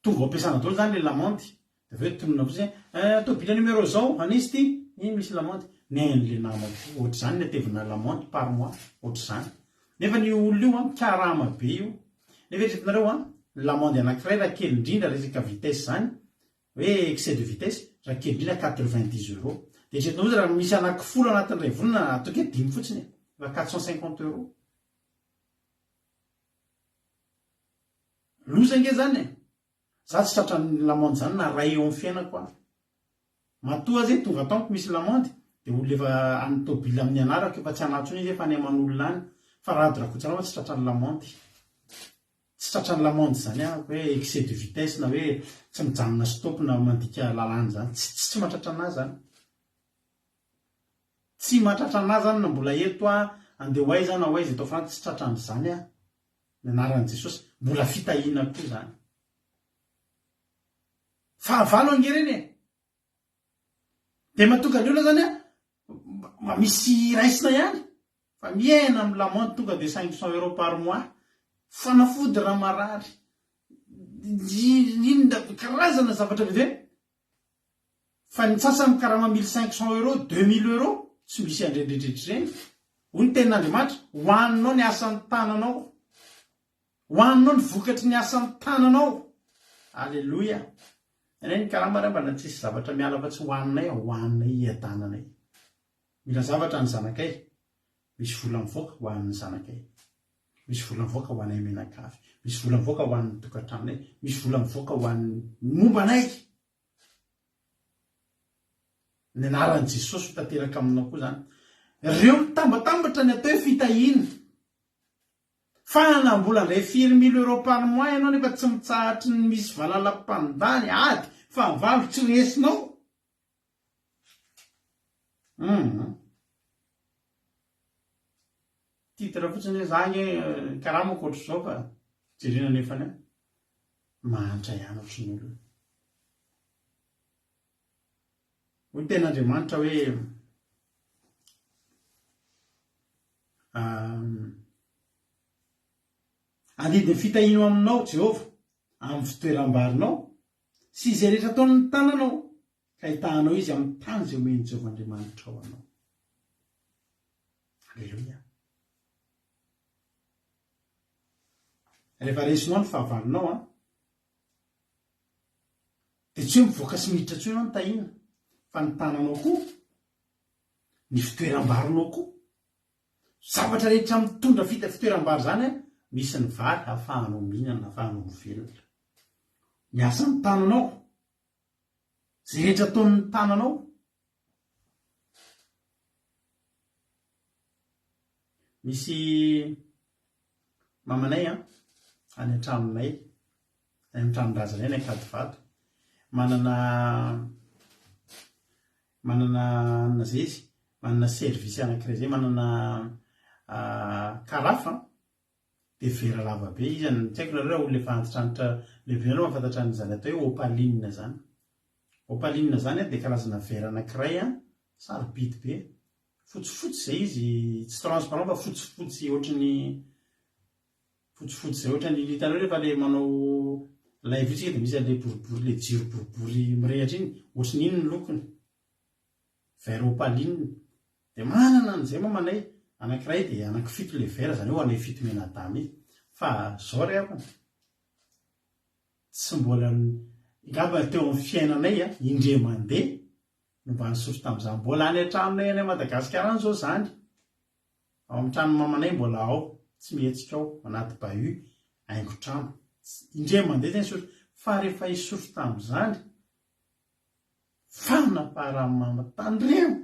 Tonga ao am-piasana daholo zany le lamandy, de avy eo tononina fotsiny hoe eh tôbila numéro zao, an'iza ity? Iny misy lamandy. Nen'le namako ohatr'izany ny atevina lamandy par mois, ohatr'izany. Nefa io olona io an, mikarama be io. Nefa eritreretinareo an, ny lamandy anankiray raha kely indrindra resaka vitesse zany, hoe excès de vitesse, raha kely indrindra 90 euros. De eritreretinareo izy raha misy anaky folo anatin'ny iray volana, ataoko hoe dimy fotsiny e, efa 450 euros. Loza ange zany e! Za tsy tratran'ny lamandy zany na ray eo amin'ny fiainako aho. Matoa aza tonga ato amiko misy lamandy dia olona efa any tôbila amin'ny anarako efa tsy anah intsony izy efa any aman'olona any. Fa Rado Rakotoarama tsy tratran'ny lamandy. Tsy tratran'ny lamandy zany aho hoe excès de vitesse na hoe tsy mijanona stop na mandika lalàna zany. Tsy tsy mahatratra anah zany. Tsy mahatratra anah zany na mbola eto aho andeha ho aiza na ho aiza eto Frantsa tsy tratran'izany aho. Ny anaran'i Jesosy. Mbola fitahiana koa izany. Fahavalo ange ireny e! Dia mahatonga ny olona izany an, mba misy raisina ihany, fa miaina amin'ny lamondy tonga dia 500 euros par mois, fanafody raha marary, inona, karazana zavatra be dia be. Fa ny sasany mikarama 1500 euros, 2000 euros, tsy misy an'ireny rehetra ireny. Hoy ny tenin'Andriamanitra, hohaninao ny asan'ny tananao. Hohaninao ny vokatry ny asan'ny tananao. Aleloia. Ireny karama re mba tsisy zavatra miala fa tsy hohaninay, hohaninay hiadananay. Mila zavatra ny zanakay, misy vola mivoaka hohanin'ny zanakay. Misy vola mivoaka ho anay mianakavy. Misy vola mivoaka ho an'ny tokantranonay. Misy vola mivoaka ho an'ny momba anay. Ny anaran'i Jesosy ho tanteraka aminao koa izany. Ireo mitambatambatra ny atao hoe fitahiana. Fa na mbola handray firy mille euros par mois ianao nefa tsy mitsahatry ny misy valala mpandany, ady, fahavalo tsy resinao. Hum. Titre fotsiny hoe za ange karamako ohatr'izao fa jerena nefany an mahantra ihany ohatry ny olona. Hoy ny tenin'Andriamanitra hoe Andidy ny fitahiany ho aminao Jehovah amin'ny fitoeram-barinao sy izay rehetra ataon'ny tananao ka hitahanao izy amin'ny tany izay omen'i Jehovah Andriamanitrao anao. Aleloia. Rehefa resinao ny fahavalonao an, dia tsy hoe mivoaka sy miditra intsony ianao ny tahiana, fa ny tananao koa, ny fitoeram-barinao koa, zavatra rehetra mitondra fita fitoeram-bary izany an, misy ny vary ahafahanao mihinana, ahafahanao mivelona. Ny asan'ny tananao, izay rehetra ataon'ny tananao, Misy mamanay an, any an-tranonay, any amin'ny tranon-drazanay any Ankadivato. Manana manana anona zay izy, manana service anankiray zay, manana carafe an, dia vera lava be izy an, tsy haiko nareo raha olona efa antitrantitra lehibe nareo mahafantatra an'izany atao hoe opaline zany. Opaline zany an dia karazana vera anankiray an, sarobidy be, fotsifotsy zay izy, tsy transparent fa fotsifotsy ohatry ny fotsifotsy zay ohatran'ny hitanareo rehefa le manao live io tsika dia misy an'le boribory le jiro boribory mirehatra iny, ohatry ny iny ny lokony, verre opaline. Dia manana an'izay mamanay, anankiray dia anankifito le verre, izany hoe ho anay fito mianadahy mihitsy. Fa zao ry havana, tsy mbola, angamba teo amin'ny fiainanay indray mandeha no mba nisotro tamin'izany. Mbola any an-tranonay any Madagasikara any izao izany. Ao amin'ny tranon'i mamanay mbola ao, tsy mihetsika ao, anaty bahut, haingon-trano. Indray mandeha izay nisotro. Fa rehefa hisotro tamin'izany, fanaparan'i mama tandremo!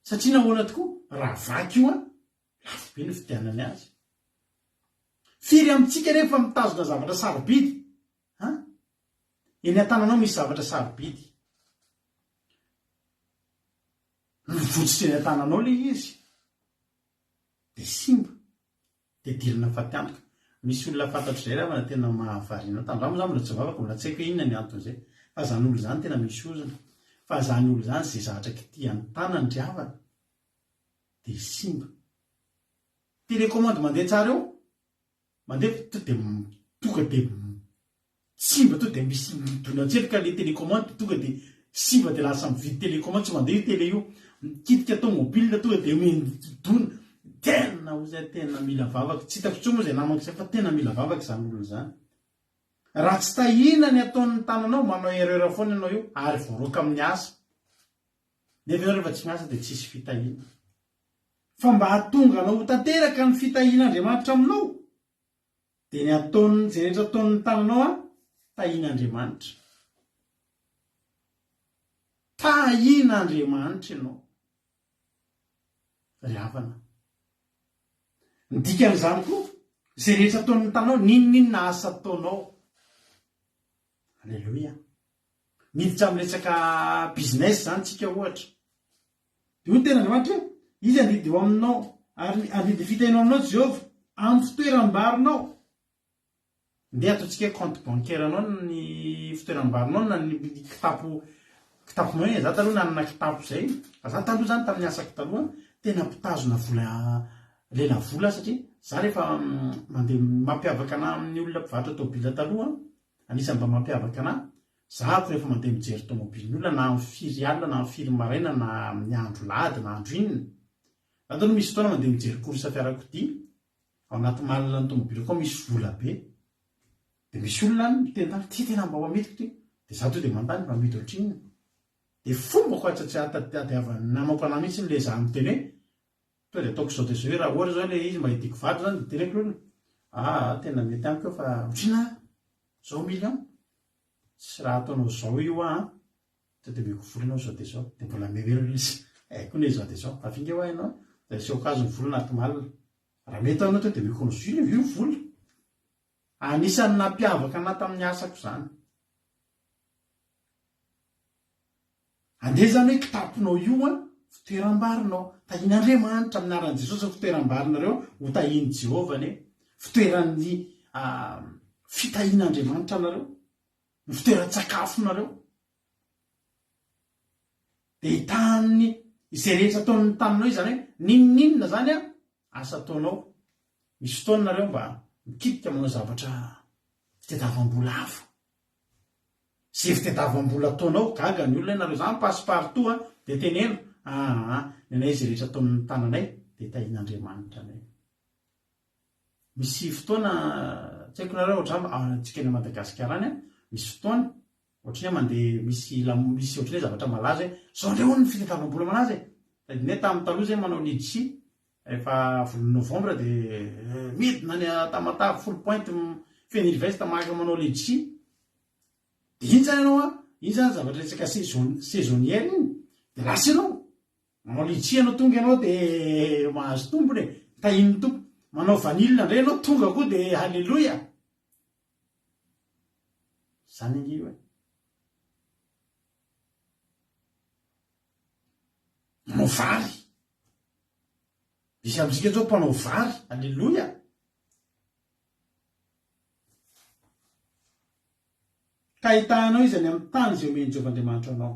Satria nahoana tokoa? Raha vaky io an, lafo be ny fidianany azy. Firy amintsika anefa mitazona zavatra sarobidy? An? Eny an-tananao misy zavatra sarobidy. Mivotsitra eny an-tananao ilay izy, dia simba, dia idirana fatiantoka. Misy olona fantatro izay ravana tena mahavariana. Tandramo za mbola tsy vavaka, mbola tsy haiko hoe inona ny anton'izay. Fa izany olona izany tena misy ozona. Fa izany olona izany izay zavatra kitihan'ny tanany ry havana, dia simba. Télécommande mandeha tsara eo, Mandeha to dia tonga dia simba to dia misy midona an-tsetroka ilay télécommande dia tonga dia simba dia lasa mividy télécommande tsy mandeha io télé io. Mikitika tomobile tonga dia midona. Tena hoy zay tena mila vavaka. Tsy hitako intsony moa izay namako izay fa tena mila vavaka izany olona izany. Raha tsy tahiana ny ataon'ny tananao, manao erreur foana ianao io ary voaroaka amin'ny asa. Nefa ianao rehefa tsy miasa dia tsisy fitahiana. Fa mba hahatonga anao ho tanteraka ny fitahian'Andriamanitra aminao, dia ny ataon'ny, izay rehetra ataon'ny tananao an, tahian'Andriamanitra. Tahian'Andriamanitra ianao, ry havana. Ny dikan'izany koa, izay rehetra ataon'ny tananao, n'inon'inona asa ataonao. Aleloia. Miditra amin'ny resaka business izany tsika ohatra. Dia hoy ny tenin'Andriamanitra hoe, Izy handidy eo aminao, ary handidy fitahiana eo aminao Jehovah, amin'ny fitoeram-barinao. Ndeha ataontsika hoe compte bancaire-nao ny fitoeram-barinao na ny kitapo kitaponao e. Za taloha nanana kitapo izay. Fa za taloha izany tamin'ny asako taloha tena mpitazona vola lelavola satria za rehefa mandeha mampiavaka anah amin'ny olona mpivarotra tôbila taloha, anisan'ny mba mampiavaka anah, Zahako rehefa mandeha mijery tomobilin'olona na amin'ny firy alina na amin'ny firy maraina na amin'ny andro lahady na andro inona. Za taloha misy fotoana mandeha mijery course fiarakodia, ao anaty malle ny tomobilako ao misy vola be. Dia misy olona any miteny tamiko, ty tena mba ho amidiko ty. Dia za tonga dia manontany mba amidy ohatrinona. Dia fombako atsatadiavan'ny namako anah mihitsy ilay za miteny hoe tonga dia ataoko izao dia izao hoe raha ohatra izao ilay izy mba hidiako vato izany dia teneniko ilay olona, aa tena mety amiko io fa ohatrinona zao million? Tsy raha ataonao zao io hoa an, to dia omeko vola ianao zao dia zao, dia mbola memelona izy, haiko anie zao dia zao, afinga hoa ianao, dia asehoko azy ny vola anaty malle, raha mety anao to dia omeko anao zio io ny vola. Anisan'ny nampiavaka anah tamin'ny asako izany. Andeha izany hoe kitaponao io an, fitoeram-barinao. Tahian'Andriamanitra amin'ny anaran'i Jesosy ny fitoeram-barinareo, ho tahian'i Jehovah anie. Fitoeran'ny fitahian'Andriamanitra anareo, ny fitoeran-tsakafonareo. Dia hitahan'ny izay rehetra ataon'ny taninao izany hoe n'inon'inona izany an, asa ataonao. Misy fotoana nareo mba mikitika manao zavatra fitadiavam-bola hafa. Ze fitadiavam-bola ataonao, gaga ny olona hoe nareo zany passe partout an, de teneno, aa ny anay ze rehetra ataon'ny tananay de tahian'Andriamanitra anay. Misy fotoana, tsy haiko nareo ohatr'izany fa antsika any Madagasikara any an, misy fotoana ohatran'ny hoe mandeha misy lam- misy ohatran'ny hoe zavatra malaza hoe zao ndray hono ny fitadiavam-bola malaza e, tadidinay tamin'ny taloha zay manao ledsy Rehefa volana novembre dia midina any Tamatave Foulpointe Fenilvest maka manao letchi. Dia iny zany ianao an, iny zany zavatra resaka saison saisonnière iny. Dia lasa ianao. Manao letchi ianao tonga ianao dia mahazo tombony e. Tahian'ny Tompo. Manao vanille indray ianao tonga koa dia haleloia. Zany ange io e. Manao vary. Misy amintsika zao mpanao vary. Aleloia. Ka hitahanao izy any amin'ny tany izay omen'i Jehovah Andriamanitra anao.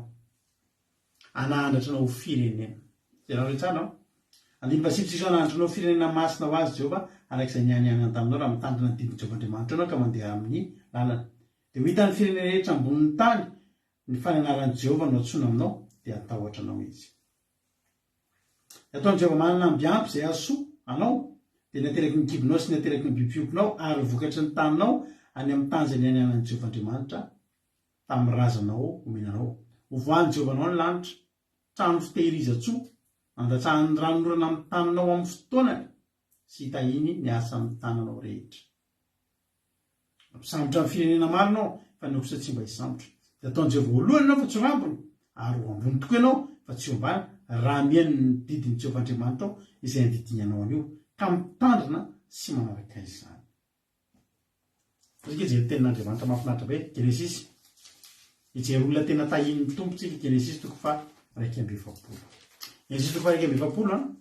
Hanahandratra anao ho firenena. Jereo tsara an. Andininy fahasivy Tsy hisy hanahandratra anao ho firenena masina ho azy Jehovah, araka izay nianianany taminao, raha mitandrina ny didin'i Jehovah Andriamanitrao ianao ka mandeha amin'ny lalany. Dia ho hitan'ny firenena rehetra ambonin'ny tany ny fa ny anaran'i Jehovah no antsoina aminao, dia hatahotra anao izy. Ny ataon'i Jehovah manana amby ampy izay hahasoa anao, dia ny hateraky ny kibonao sy ny hateraky ny biby fiompinao ary ny vokatry ny taninao any amin'ny tany izay nianianan'i Jehovah Andriamanitra tamin'ny razanao homena anao. Hovoahan'i Jehovah anao ny lanitra, trano fitehirizan-tsoa, handatsahany ny ranonorana amin'ny taninao amin'ny fotoanany sy hitahiany ny asan'ny tananao rehetra. Hampisambotra ny firenena maro ianao, fa ny kosa tsy mba hisambotra. Dia hataon'i Jehovah ho lohany ianao fa tsy ho rambony, ary ho ambony tokoa ianao fa tsy ho ambany, raha mihaino ny didin'i Jehovah Andriamanitrao izay andidiany anao anio, ka mitandrina sy manaraka izany. Isika hijery tenin'Andriamanitra mahafinaritra be, Genesisy. Hijery olona tena tahian'ny Tompo tsika, Genesisy toko faha 41. Genesisy toko faha 41 an.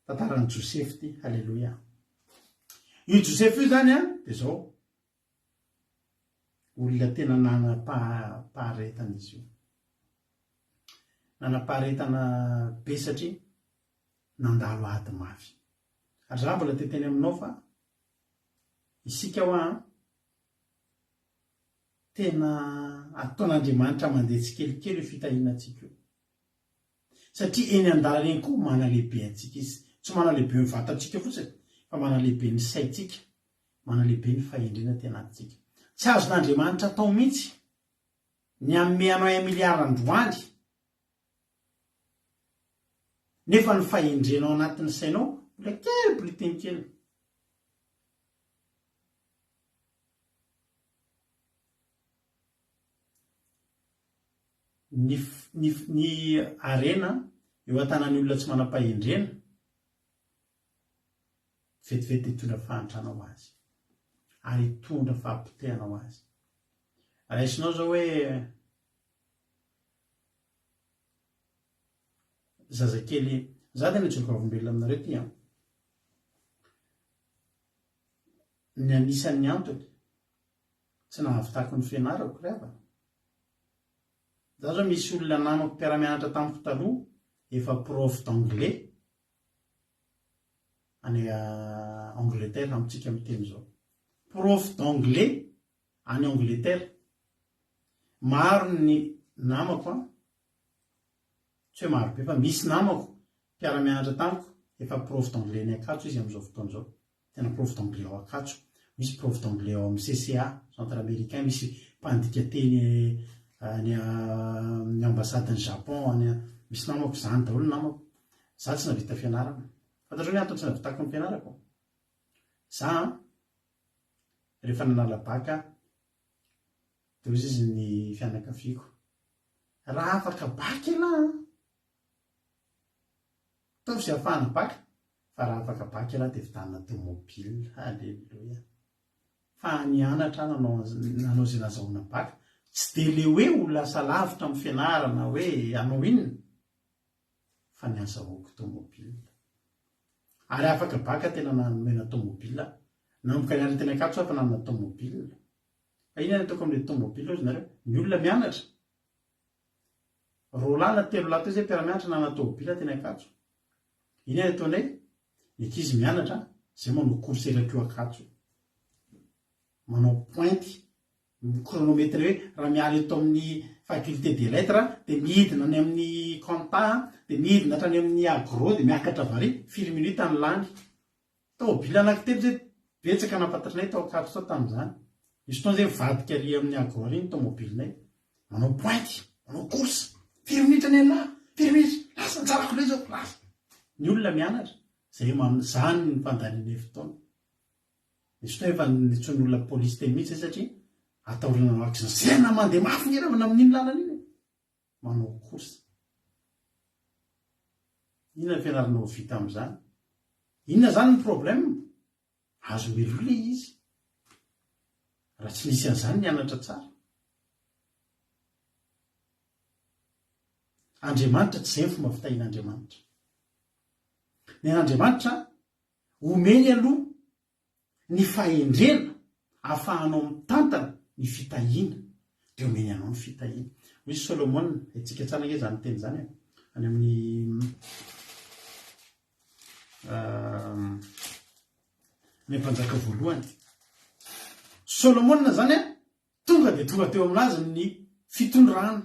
Tantaran'i Josefa ity, haleloia. Io Josefa io zany an, dia zao, olona tena nanam-paharetana izy io. Nanam-paharetana be satria nandalo ady mafy. Ary za mbola te teny aminao fa isika hoa an, tena ataon'Andriamanitra mandeha tsikelikely io fitahiana antsika io. Satria eny an-dalana eny koa manalehibe antsika izy. Tsy manalehibe ny vatantsika fotsiny fa manalehibe ny saintsika, manalehibe ny fahendrena aty anatintsika. Tsy azon'Andriamanitra atao mihitsy ny hanome anao un milliard androany nefa ny fahendrena ao anatin'ny sainao mbola kely bulletin kely. Ny ny ny harena eo an-tanan'ny olona tsy manam-pahendrena, vetivety dia hitondra fahantrana ho azy, ary hitondra fahapotehana ho azy. Raisinao izao hoe zazakely, za tena tsy vavolombelona aminareo ity an! Ny anisan'ny antony tsy nahavitako ny fianarako ry havana. Za zao misy olona namako mpiara-mianatra tamiko taloha efa prof d'anglais any Angleterre amintsika miteny izao. Prof d'anglais any Angleterre. Maro ny namako an, tsy hoe maro be fa misy namako mpiara-mianatra tamiko efa prof d'anglais any Ankatso izy amin'izao fotoana izao. Tena prof d'anglais ao Ankatso, misy prof d'anglais ao amin'ny CCA, Centre Américain, misy mpandika teny any amin'ny ambassade-n'i Japon any, misy namako izany daholo ny namako. Za tsy nahavita fianarana. Fantatrao ny antony tsy nahavitako ny fianarako? Za an, rehefa nanala bac aho, dia hoy izy ny fianakaviako, raha afaka bac ialahy an, Ataovy izay ahafahana bac fa raha afaka bac ialahy dia vitanina tomobile. Alléluia. Fa nianatra aho nanao nanao izay nazahoana bac. Tsy dia le hoe ho lasa lavitra amin'ny fianarana hoe hanao inona fa ny azahoako tomobile. Ary afaka bac tena nanomena tomobile aho. Nanomboka nianatra teny Ankatso aho fa nanana tomobile. Fa inona no ataoko amin'ilay tomobile hozy nareo? Ny olona mianatra. Roalahy na telolahy teo izay mpiara-mianatra nanana tômôbila teny Ankatso. Inona ny ataonay? Ny ankizy mianatra, izay manao course erak'io Ankatso io. Manao pointe, mi-chronomètre hoe raha miala eto amin'ny faculté des lettres dia midina any amin'ny compta, dia midina hatrany amin'ny agro dia miakatra avy ary, firy minutes ny lany. Tômôbila anankitelo izay betsaka nampatrinay tao Ankatso tao tamin'izany. Nisy fotoana izay nivadika ary amin'ny agro ary ny tômôbilinay. Manao pointe, manao course. Firy minitra ny anah? Firy minitra? Lasa, anjarako indray izao, lasa. Ny olona mianatra, izay man, izany ny fandanianay fotoana. Nisy fotoana efa nantsoin'ny olona polisy teny mihitsy izay satria atahorana hanao accident. Zay mandeha mafy nge raha vao amin'iny lalana iny e. Manao course. Inona ny fianarana ho vita amin'izany? Inona izany ny problème? Azo miroa ilay izy. Raha tsy nisy an'izany nianatra tsara. Andriamanitra tsy izay ny fomba fitahian'Andriamanitra. Ny an'Andriamanitra omeny aloha ny fahendrena ahafahanao mitantana ny fitahiana, dia omeny anao ny fitahiana. Hoy Solomona, haintsika tsara ange izany teny izany e, any amin'ny ny mpanjaka voalohany. Solomona izany tonga dia tonga teo aminazy ny fitondrana,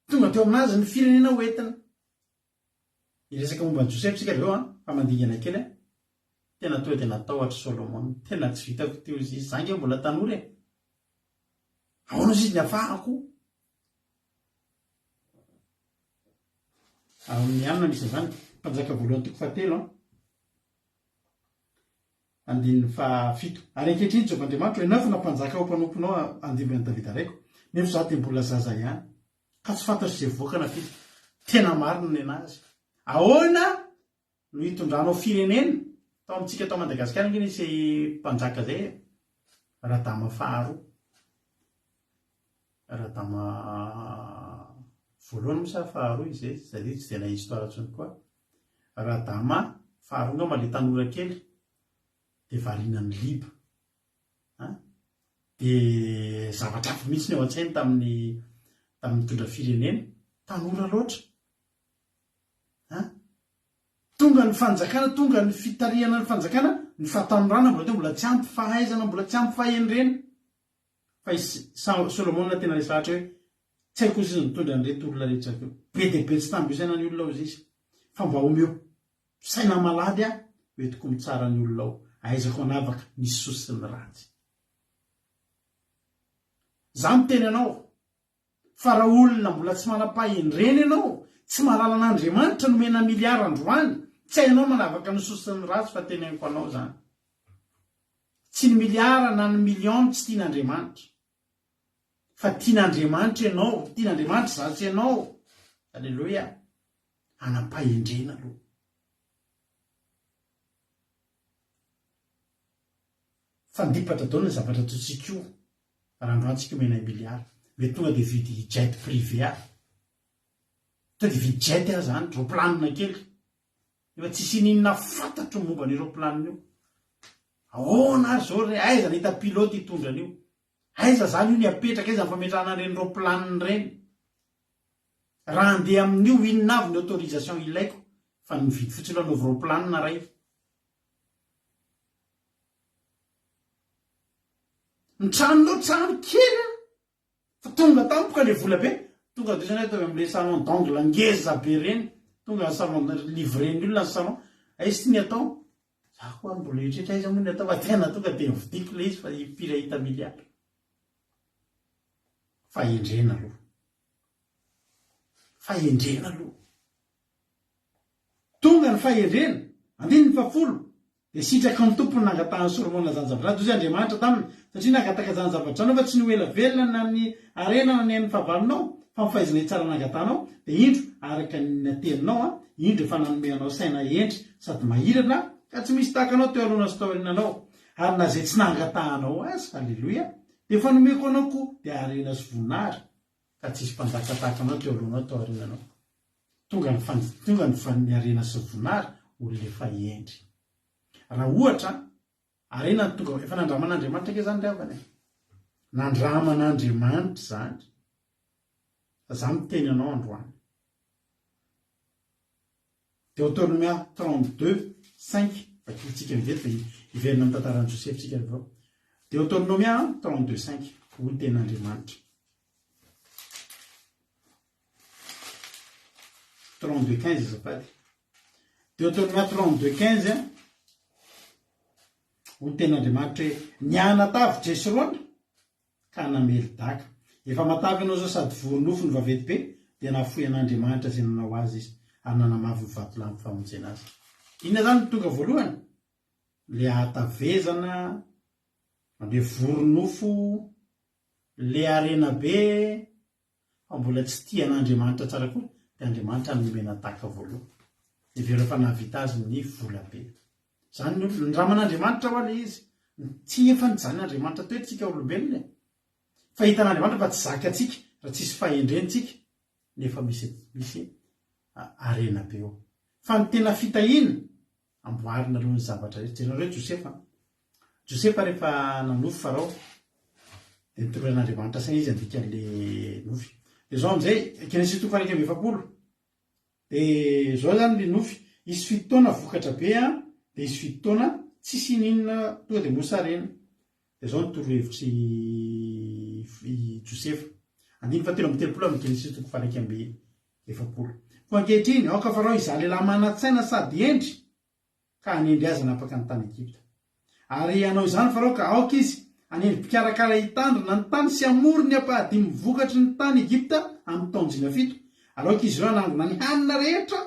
tonga teo aminazy ny firenena hoentina. Hiresaka momba an'i Josefa isika avy eo an, fa mandingana kely an. Tena tonga dia natahotra Solomona. Tena tsy vitako ity hozy izy. Za ange mbola tanora e. Ahoana hozy izy ny afahako? Ao amin'ny anona misy an'izany. Mpanjaka voalohany toko fahatelo an. Andininy fahafito. Ary ankehitriny, Jehovah Andriamanitro, ianao efa nampanjaka ho mpanomponao handimby an'i Davida raiko, nefa izaho dia mbola zaza ihany. Ka tsy fantatro izay voaka na fita. Tena marina nenazy. Ahoana no hitondranao firenena? Tao amintsika tao Madagasikara ange nisy mpanjaka zay e. Radama faharoa. Radama voalohany moa sa faharoa izy zay, satria tsy dia nahay histoire intsony koa. Radama faharoa angamba le tanora kely dia variana niliba. An! Dia zavatra hafa mihitsy ny ao an-tsainy tamin'ny tamin'ny nitondra firenena. Tanora loatra. An! Tonga ny fanjakana, tonga ny fitarihana ny fanjakana, ny fahatanorana mbola teo, mbola tsy ampy fahaizana, mbola tsy ampy fahendrena. Fa i Solomona tena resy lahatra hoe tsy haiko ozy izy nitondra an'ireto olona rehetra ireo. Be dia be tsy tambo isaina ny olona ozy izy. Fa mba omeo saina malady aho hoentiko mitsara ny olona ao, ahaizako hanavaka ny soa sy ny ratsy. Za miteny anao fa raha olona mbola tsy manam-pahendrena ianao, tsy mahalala an'Andriamanitra nomena milliard androany, tsy hainao manavaka ny soa sy ny ratsy fa teneniko anao zany. Tsy ny milliard na ny million no tsy tian'Andriamanitra. Fa tian'Andriamanitra ianao, tian'Andriamanitra izaho sy ianao. Aleloia. Hanam-pahendrena aloha. Fandipatra daholo ny zavatra ataontsika io. Raha androany tsika omena un milliard. Mety tonga dia hividy jet privé aho. Tonga dia hividy jet aho zany, roplanina kely. Efa tsisy ininona fantatro ny momba an'io roplanina io. Ahoana ary zao re, aiza nahita pilote hitondra an'io? Aiza zany io ny apetraka, aiza ny fametrahana an'ireny roplanina ireny? Raha handeha amin'io inona avy ny autorisation ilaiko fa ny mividy fotsiny aloha anaovy roplanina ray. Ny tranonao trano kely an! Fa tonga tampoka le vola be, tonga de zany ataovy amle salon d'angle ngeza be reny, tonga ny salon livrer-ny olona ny salon, aiza ity ny atao? Za koa ary mbola hieritreritra aiza moa ny atao fa tena tonga de novidiako le izy fa impiry ahita milliard. Fahendrena aloha. Fahendrena aloha. Tonga ny fahendrena, andininy fahafolo, dia sitraky ny Tompo ny nangatahan'i Solomona izany zavatra izany. Hoy Andriamanitra taminy, Satria nangataka izany zavatra izany aho fa tsy ny ho ela velona na ny harena na ny ain'ny fahavalonao, fa ny fahaizana hitsara nangatahanao, dia indro, araka ny nateninao aho, indro efa nanome anao saina hendry sady mahiratra aho, ka tsy misy tahaka anao teo alohanao sy tao aoriananao. Ary na izay tsy nangatahanao aza, Aleloia, dia efa nomeko anao koa, dia harena sy voninahitra, ka tsy hisy mpanjaka tahaka anao teo alohanao tao aoriananao. Tonga ny fan, tonga ny fan, ny harena sy voninahitra, olona efa hendry. Raha ohatra, harena no tonga, efa nandraman'Andriamanitra ange izany ry havana e. Nandraman'Andriamanitra izany. Fa za miteny anao androany. Deoteronomia 32, 5, vakintsika vetivety dia hiverina amin'ny tantaran'i Josefa isika avy eo. Deoteronomia 32, 5, hoy ny tenin'Andriamanitra. 32 15 azafady. Deutéronome 32 15 hoy ny tenin'Andriamanitra hoe nianatavy Jesrona ka namely daka. Efa matavy ianao izao sady vory nofo ny vaventy be dia nahafoy an'Andriamanitra izay nanao azy izy ary nanamavo ny vatolampy famonjena azy. Inona izany no tonga voalohany? Le hatavezana, le vory nofo, le harena be, fa mbola tsy tia an'Andriamanitra tsara koa dia Andriamanitra no nomena daka voalohany. Hevero fa nahavita azy ny vola be. Zany ny olona. Nindraman'Andriamanitra hoa le izy. Tsy efa nijalin'Andriamanitra teo tsika olombelona e. Fa hitan'Andriamanitra fa tsy zakantsika raha tsisy fahendrena tsika nefa misy misy harena be eo. Fa ny tena fitahiana, amboarina aloha ny zavatra rehetra. Jerenareo Josefa an. Josefa rehefa nanofy Farao dia nitoroan'Andriamanitra saina izy handika an'le nofy. Dia izao amin'izay, Genesisy toko faha 41. Dia izao izany ilay nofy, hisy fito taona vokatra be an, dia hisy fito taona tsisy ininona tonga dia mosarena. Dia izao ny torohevitr'i i Josefa. Andininy fahatelo amby 30 amin'ny Genesisy toko faha 41. Koa ankehitriny, aoka Farao hizaha lehilahy manan-tsaina sady hendry, ka hanendry azy hanapaka ny tany Egypta. Ary hanao izany Farao ka aoka izy hanendry mpikarakara hitandrina ny tany sy hamory ny ampahadimin'ny vokatry ny tany Egypta amin'ny taon-jina fito, ary aoka izy ireo hanangona ny hanina rehetra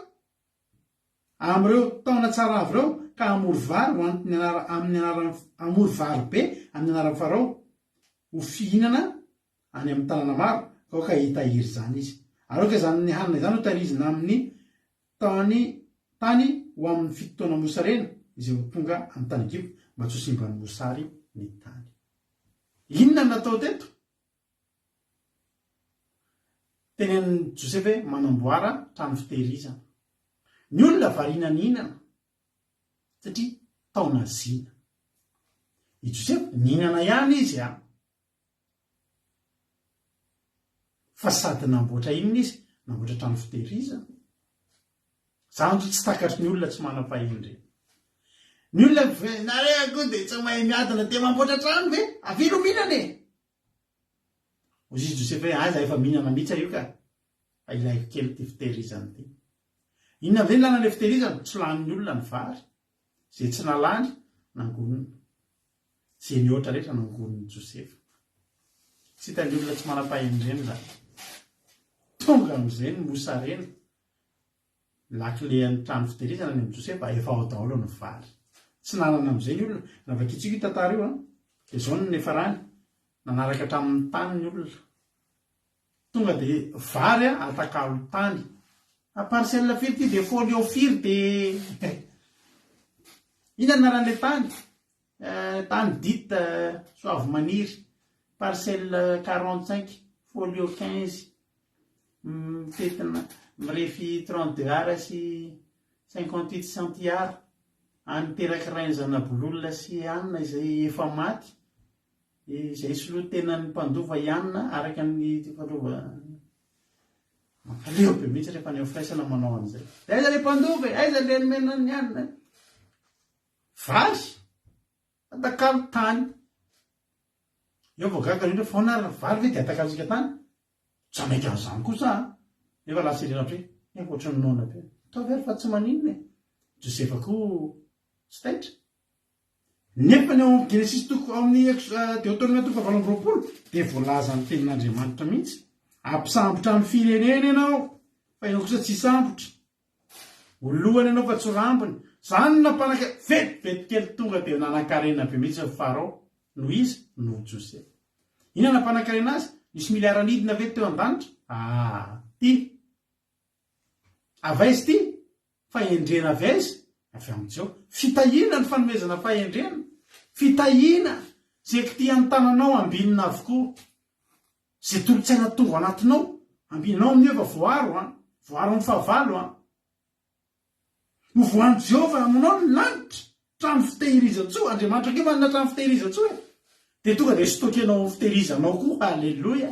amin'ireo taona tsara avy ireo ka hamory vary ho an'ny amin'ny anaran'ny hamory vary be amin'ny anaran'i Farao ho fihinana any amin'ny tanàna maro, ka aoka hitahiry izany izy. Ary aoka izany hanina izany hotahirizina amin'ny tany tany ho amin'ny fito taona mosarena izay ho tonga amin'ny tany Egypta, mba tsy ho simban'ny mosary ny tany. Inona no natao teto? Tenenin'i Josefa hoe manamboara trano fitehirizana. Ny olona variana nihinana satria taona zina. I Josefa nihinana ihany izy an! Fa sady namboatra inona izy? Namboatra trano fitehirizana. Zany to tsy takatry ny olona tsy manam-pahendrena. Ny olona nareo koa dia tsy mahay miadana dia mamboatra trano ve? Avilo mihinana e! Hoy izy Josefa hoe aiza efa mihinana mihitsy aho io ka. Fa ilaiko kely ity fitehirizana ity. Inona amin'izay ny ilana ilay fitehirizana? Tsy lanin'ny olona ny vary. Izay tsy nalany, nangonina. Izay nihoatra rehetra nangonin'i Josefa. Tsy hitan'ny olona tsy manam-pahendrena izany. Tonga amin'izay ny mosarena. Lakile an'ny trano fitehirizana any amin'i Josefa, efa ao daholo ny vary. Tsy nanana amin'izay ny olona. Raha vakintsika io tantara io, dia izao no niafarany, nanaraka hatramin'ny tany ny olona. Tonga dia vary atakalo tany. A parcelle firy ity dia folio firy dia inona ny anaran'ilay tany? Tany dite Soavimaniry, parcelle 45, folio 15, mitentina mirefy 32 ara sy 58 centiare, any teraky Rainizanabololona sy Anna izay efa maty. Izay solotenan'ny mpandova i Anna araka ny fandova Mampaleo be mihitsy rehefa any amin'ny firaisana manao an'izay. Aiza ilay mpandova e? Aiza ilay nomena an'i Anna e? Vary! Atakalo tany. Eo vao gaga ny olona fa ahoana ary vary ve dia atakalontsika tany? Tsy hanaiky an'izany kosa aho. Nefa lasa irery hoe nefa ohatran'ny noana be. Ataovy ary fa tsy maninona e. Josefa koa tsy taitra. Nefa ny ao amin'ny Genesisy toko ao amin'ny Deoteronomia toko fahavalo amby 20 dia voalazan'ny tenin'Andriamanitra mihitsy. Ampisambotra ny firenena ianao, fa ianao kosa tsy hisambotra. Ho lohany ianao fa tsy ho rambony. Izany no nampanaka vetivety kely tonga dia nanan-karena be mihitsy ny Farao. Noho iza? Noho Josefa. Inona nampanankarena azy? Nisy miliara nidina ve teo an-danitra? Aa, ty. Avy aiza ity? Fahendrena avy aiza? Avy amin'i Jehovah. Fitahiana ny fanomezana fahendrena. Fitahiana! Izay kitihan'ny tananao ambinina avokoa. Izay tolo-tsaina tonga ao anatinao, ambinina. Ianao amin'io efa voaro an! Voaro amin'ny fahavalo an! Ho voan'i Jehovah aminao ny lanitra. Trano fitehirizan-tsoa. Andriamanitra koa manana trano fitehirizan-tsoa e! Dia tonga dia stocker-nao amin'ny fitehirizanao koa. Haleloia!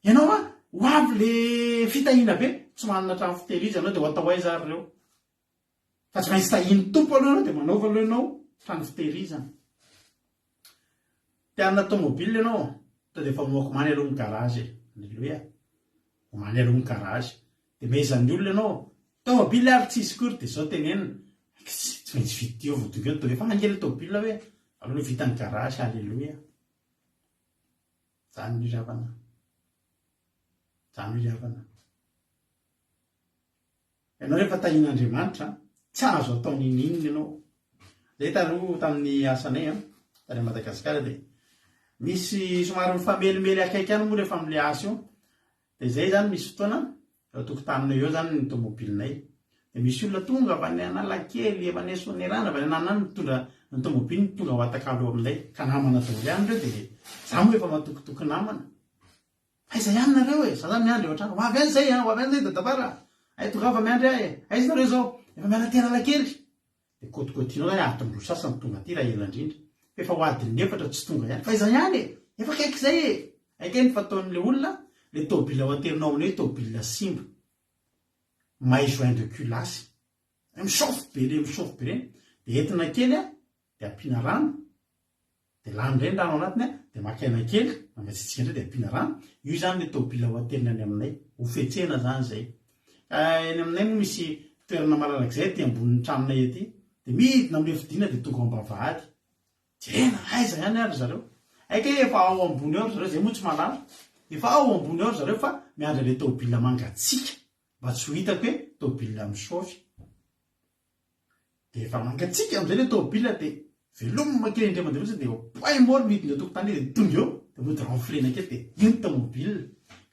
Ianao an, ho avy le fitahiana be, tsy manana trano fitehirizana ianao dia ho atao aiza ary ireo? Fa tsy maintsy tahian'ny Tompo aloha ianao dia manaova aloha ianao trano fitehirizana. Te hanana tomobile ianao, to dia efa omany aloha ny garage e. Alléluia. Omany aloha ny garage. Dia mehezan'ny olona ianao, tomobile ary tsisy akory dia izao tenenina, tsy maintsy vidio vao tonga eo, efa ange ilay tomobile hoe, aloha vita ny garage, alléluia. Zany ry havana. Zany ry havana. Ianao rehefa tahian'Andriamanitra, tsy azo atao n'inon'inona ianao. Zay taloha tamin'ny asanay an, tany Madagasikara dia misy somary mifamelimely akaiky ihany moa rehefa amin'ilay asa io. Dia izay izany misy fotoana, eo an-tokotaninay eo izany ny tomobilinay. Dia misy olona tonga avy any Analakely, avy any Soanierana, avy any ananany mitondra Ny tomobile no tonga ho atakalo eo aminay. Ka namana daholo ihany ireo dia za moa efa matokitoky namana. Aiza ihany nareo e? Za zany miandry eo an-trano. Ho avy any zay an, ho avy any zay dadafara a! Hay tongava miandry ahy e! Aiza nareo zao? Efa miala aty Analakely. Dia kôtikôtianao zany adiny roa sasany tonga aty raha ela indrindra. Fa efa ho adiny efatra tsy tonga ihany. Fa aiza ihany e? Efa akaiky zay e! Hay kay ny fataon'ilay olona, ilay tôbila ho aterinao aminay io tôbila simba. May joint de culasse. Michauffe be ireny michauffe be ireny. Dia entina kely an, dia ampiana rano. Dia lany indray ny rano ao anatiny an, dia maka aina kely, mangatsiatsiaka indray dia ampiana rano. Io izany ilay tôbila ho aterina any aminay. Ho fetsena izany izay. Ka eny aminay moa misy toerana malalaka izay aty ambonin'ny tranonay aty. Dia midina amin'ilay fidina dia tonga ao am-bavahady. Jerena, aiza ihany ary ry zareo? Hay kay efa ao ambony ao ry zareo, izay moa tsy mahalala. Efa ao ambony ao ry zareo fa miandry an'ilay tôbila mangatsiaka mba tsy ho hitako hoe tôbila michauffe. Dia efa mangatsiaka amin'izay ilay tôbila dia velomina kely indray mandeha fotsiny dia point mort midina eo tokotany dia tonga eo dia mody renflena kely dia io ny tômôbila.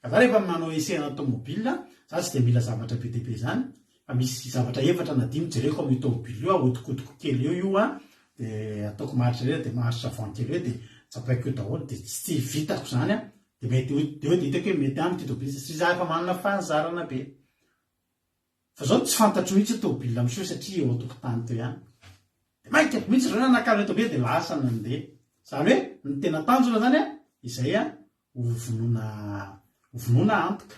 Ka za rehefa manao essai ana tômôbila, za tsy dia mila zavatra be dia be izany fa misy zavatra efatra na dimy jereko amin'io tômôbila io, ahodinkodiko kely eo io an, dia ataoko maharitra ela dia maharitra vent kely eo dia tsapaiko eo daholo dia tsy vitako izany an, dia mety dia eo dia hitako hoe mety amiko ity tômôbila satria za efa manana fahazarana be. Fa zao tsy fantatro mihitsy hoe tômôbila miseho satria eo an-tokotany teo ihany. Dia maika mihitsy zareo nanakalo ilay tômôbila dia lasa nandeha. Izany hoe ny tena tanjona izany an, izay an, ho vonoina ho vonoina antoka.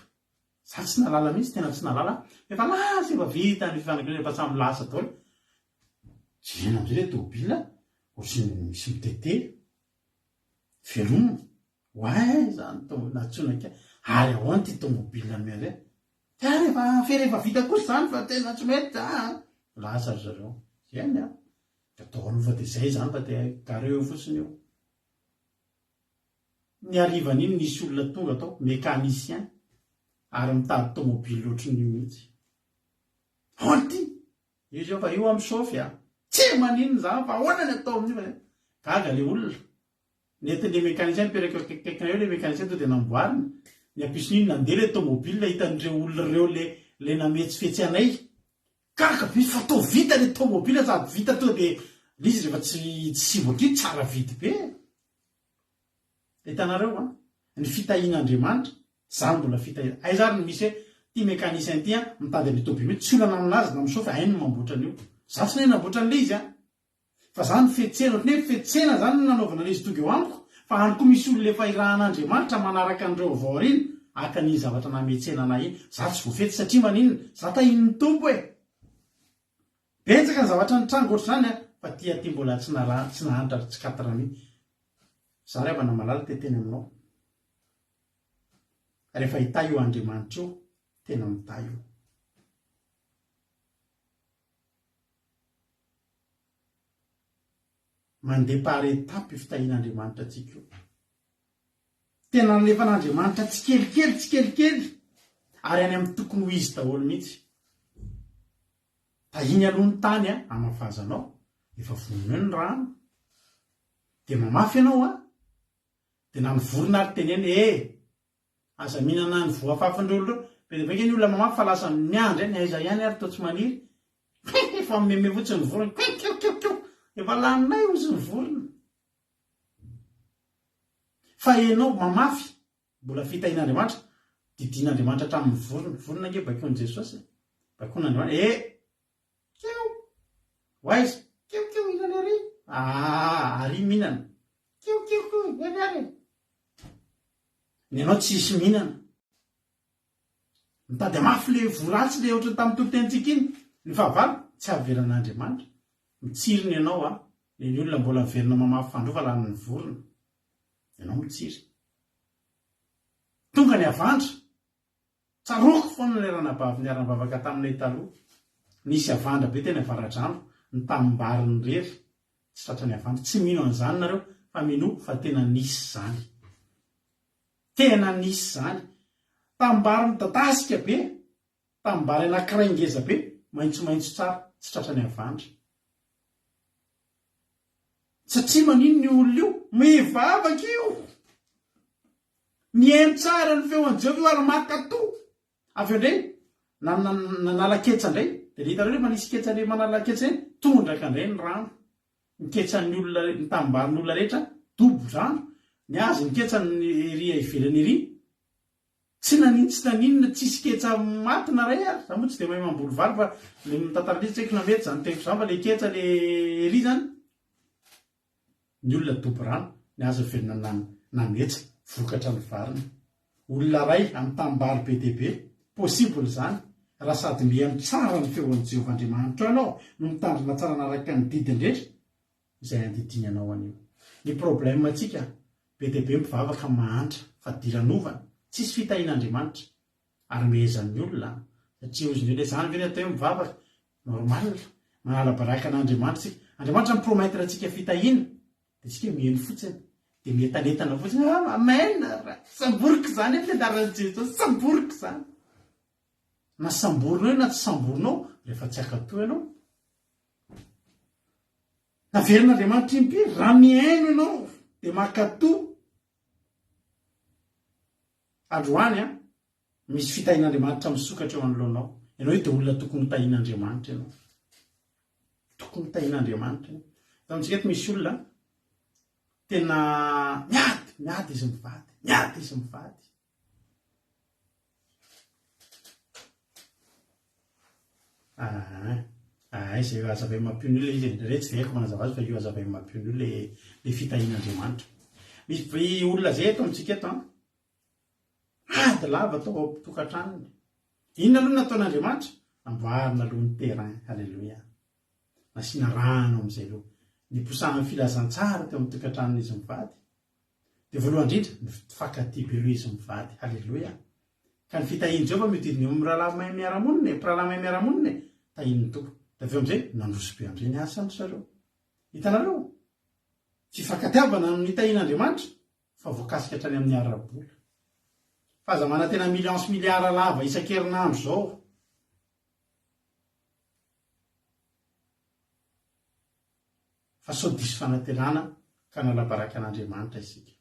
Za tsy nahalala mihitsy, tena tsy nahalala. Efa lasa, efa vita ny fifanakalozana, efa samy lasa daholo. Jerena amin'izay ilay tômôbila, ohatran'ny misy mitete. Veloma. Oay zany tômôbila, nantsoina kay. Ary ahoana ity tômôbila miareo? Ka rehefa afera efa vita kosa izany fa tena tsy mety za a! Lasa ry zareo. Eny a! Dia atao aloha fa dia izay izany fa dia gareo eo fotsiny io. Ny harivan'iny nisy olona tonga tao, mécanicien, ary mitady tomobile ohatran'io mihitsy. Ahoana ity? Izy io fa io amin'ny chauffe a! Tsy maninona izany fa ahoana ny atao amin'io fa gaga ilay olona. Nentin'ilay mécanicien nipetraka eo akaikikaikinay eo ilay mécanicien tonga dia namboariny. Ny ampitson'iny nandeha ilay tomobile hitan'ireo olona ireo ilay ilay nametsifetsy anay. Gaga be fa toa vita ilay tomobile sady vita tonga dia ilay izy rehefa tsy tsy simba ohatry iny tsara vidy be. Hitanareo an! Ny fitahian'Andriamanitra, izany mbola fitahiana. Aiza ary no misy hoe ity mécanicien ity an, mitady an'io tobile io, tsy olana aminazy na misaofa, hainy ny mamboatra an'io. Za tsy nahay namboatra an'ilay izy an! Fa zany fetsena, ohatran'ny hoe fetsena zany no nanaovana an'izy tonga eo amiko, fa any koa misy olona efa irahan'Andriamanitra manaraka an'ireo avy ao aoriana, haka an'iny zavatra nametsena anah iny. Za tsy voafetsy satria maninona? Za tahian'ny Tompo e! Betsaka ny zavatra nitranga ohatr'izany an, fa ty aty mbola tsy naraha, tsy nahantra ary tsy quatre mille. Za ry havana malala te hiteny aminao, rehefa hitahy io Andriamanitra io, tena mitahy io. Mandeha par étape io fitahian'Andriamanitra antsika io. Tena nalefan'Andriamanitra tsikelikely tsikelikely ary any amin'ny tokony ho izy daholo mihitsy. Tahiny aloha ny tany a, hamafazanao, efa vonona eo ny rano. Dia mamafy ianao a, dia na ny vorona ary teneno e! Aza mihinana ny voa afafin'ireo olona ireo. Be dia be ange ny olona mamafy fa lasa miandry any, aiza ihany ary toa tsy maniry. Efa mimeme fotsiny ny vorona, kiou kiou kiou kiou. Efa laninay hozy ny vorona. Fa ianao mamafy, mbola fitahian'Andriamanitra, didian'Andriamanitra hatramin'ny vorona. Vorona ange baikoan'i Jesosy e. Baikoan'Andriamanitra, e! Kiou! Ho aiza? Kiou kiou, mihinana ery. Ah, ary mihinana. Kiou kiou kiou, ery ary e. Ny anao tsy hisy mihinana. Mitady hamafy le voa ratsy le ohatran'ny tamin'ny toritenintsika iny. Ny fahavalo tsy avelan'Andriamanitra. Mitsiry ny anao a. Le ny olona mbola miverina mamafy fandroa fa lanin'ny vorona. Ianao mitsiry. Tonga ny havandra. Tsaroako foana ilay ranabavy niara-nivavaka taminay taloha. Nisy havandra be teny Avaradrano, ny tamim-bariny irery, tsy tratran'ny havandra. Tsy mino an'izany nareo fa minoa fa tena nisy izany. Tena nisy izany. Tamim-bary midadasika be, tamim-bary anankiray ngeza be, maitsomaitso tsara, tsy tratran'ny havandra. Satria maninona io olona io? Mivavaka io! Mihaino tsara ny feo an'i Jehovah io ary mankatò. Avy eo indray, nanala ketsa indray. Dia le hitanareo rehefa nisy ketsa le manala ketsa iny, tondraka indray ny rano. Ny ketsan'ny olona, ny tanimbarin'ny olona rehetra dobo rano, ny azy ny ketsany ery ivelany ery, tsy nanin tsy naninona, tsisy ketsa maty na ray ary, za moa tsy de mahay mamboly vary fa le mitantara le izy tsy haiko na mety zany teniko zany fa le ketsa le ery zany, ny olona dobo rano, ny azy velona na nanetsa vokatra ny variny. Olona ray amin'ny tanimbary be dia be, possible izany, raha sady mihaino tsara ny feon'i Jehovah Andriamanitrao ianao no mitandrina tsara hanaraka ny didiny rehetra izay andidiany anao anio. Ny problème antsika, be dia be mpivavaka mahantra, fadiranovana, tsisy fitahian'Andriamanitra, ary mehezan'ny olona, satria hozy ny olona hoe izany ve ny atao hoe mivavaka? Normal, manala baraka an'Andriamanitra isika. Andriamanitra mi-promettre antsika fitahiana, dia isika miheno fotsiny, dia mientanentana fotsiny, ah, amen, samboriko izany amin'ny anaran'i Jesosy, samboriko izany. Na samborinao io na tsy samborinao, rehefa tsy hankatò ianao. Naverin'Andriamanitra impiry, raha mihaino ianao, dia mankatò. Androany an, Misy fitahian'Andriamanitra misokatra eo anoloanao. Ianao io dia olona tokony ho tahian'Andriamanitra ianao. Tokony ho tahian'Andriamanitra ianao. Eto amintsika eto misy olona tena miady, miady izy mivady, miady izy mivady. Ah, ah, izay hazavain'i Mampionona io ilay izy e. Indraindray tsy dia haiko manazava azy fa io hazavain'i Mampionona io ilay ilay fitahian'Andriamanitra. Misy olona izay eto amintsika eto an, Ady lava tao am-tokantranony. Inona aloha no nataon'Andriamanitra? Namboarina aloha ny terrain. Haleloia. Nasiana rano amin'izay aloha. Niposahan'ny filazantsara teo amin'ny tokantranon'izy mivady. Dia voalohany indrindra, nifankatia be aloha izy mivady. Haleloia. Ka ny fitahian'i Jehovah mihodidina eo amin'ny rahalahy mahay miara-monina e, mpirahalahy mahay miara-monina e. Tahian'ny Tompo. Dia avy eo amin'izay, nandroso be amin'izay ny asany ry zareo. Hitanareo? Fifankatiavana no nitahian'Andriamanitra. fa voakasika hatrany amin'ny ara-bola. Fa aza manantena millions sy milliards lava isan-kerinandro izao. Fa sao diso fanantenana ka hanala baraka an'Andriamanitra isika.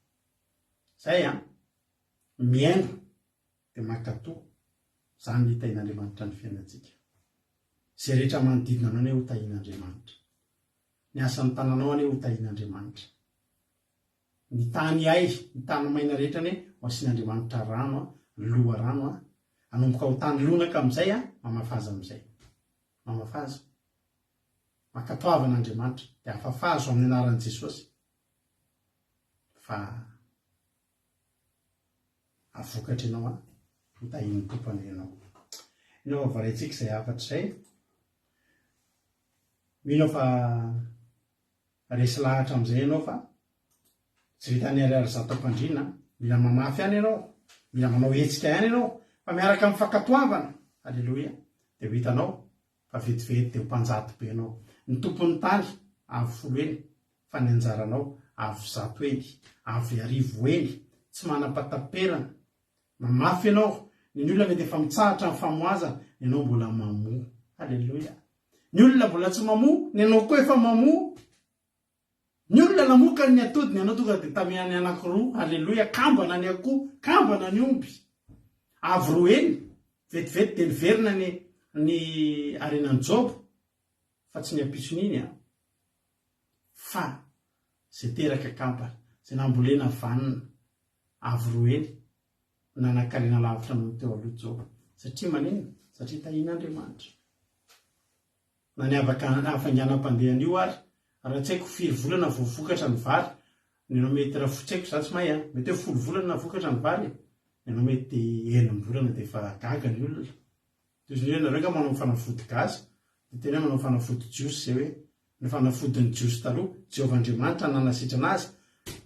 Zay an! Mihaino dia mankatò. Izany no hitahian'Andriamanitra ny fiainantsika. Izay rehetra manodidina anao anie ho tahian'Andriamanitra. Ny asan'ny tananao anie ho tahian'Andriamanitra. Ny tany hay, ny tany maina rehetra anie ho asian'Andriamanitra rano a, loharano a, hanomboka ho tany lonaka amin'izay a, mamafaza amin'izay. Mamafaza. Mankatoavana Andriamanitra, dia afafazo amin'ny anaran'i Jesosy fa avokatra ianao a, ho tahian'ny Tompo anie ianao. Inona fa voaraintsika izay hafatra izay. Mino aho fa Resy lahatra amin'izay ianao fa tsy vitan'ny ariary 100 am-pandriana, mila mamafy ihany ianao, mila manao hetsika ihany ianao, fa miaraka amin'ny fankatoavana, Aleloia, dia ho hitanao fa vetivety dia ho mpanjato be ianao. Ny tompon'ny tany avo folo heny, fa ny anjaranao avo zato heny, avo arivo heny, tsy manam-pataperana. Mamafy ianao, ny ny olona mety efa mitsahatra ny famoazana, ny anao mbola mamoa. Aleloia. Ny olona mbola tsy mamoa, ny anao koa efa mamoa. Ny olona namoka ny atody, ny anao tonga dia tamehany anankiroa. Aleloia, kambana ny akoho, kambana ny omby. Avo roa heny, vetivety dia niverina ny ny harenan'i Joba, fa tsy ny ampitson'iny an. Fa izay teraka kambana, izay nambolena vanona, avo roa heny, Nanankarena lavitra noho ny teo aloha Joba. Satria maninona? Satria tahian'Andriamanitra. Na ny havaka hafainganam-pandeha an'io ary, raha tsy haiko firy volana vao vokatra ny vary, ny anao mety raha tsy haiko za tsy mahay an, mety hoe folo volana vokatra ny vary e, ny anao mety enim-bolana dia efa gaga ny olona. Toy izany hoe nareo angaha manao fanafody gasy, dia tena hoe manao fanafody jiosy izay hoe ny fanafodin'ny Jiosy taloha, Jehovah Andriamanitra nanasitrana azy,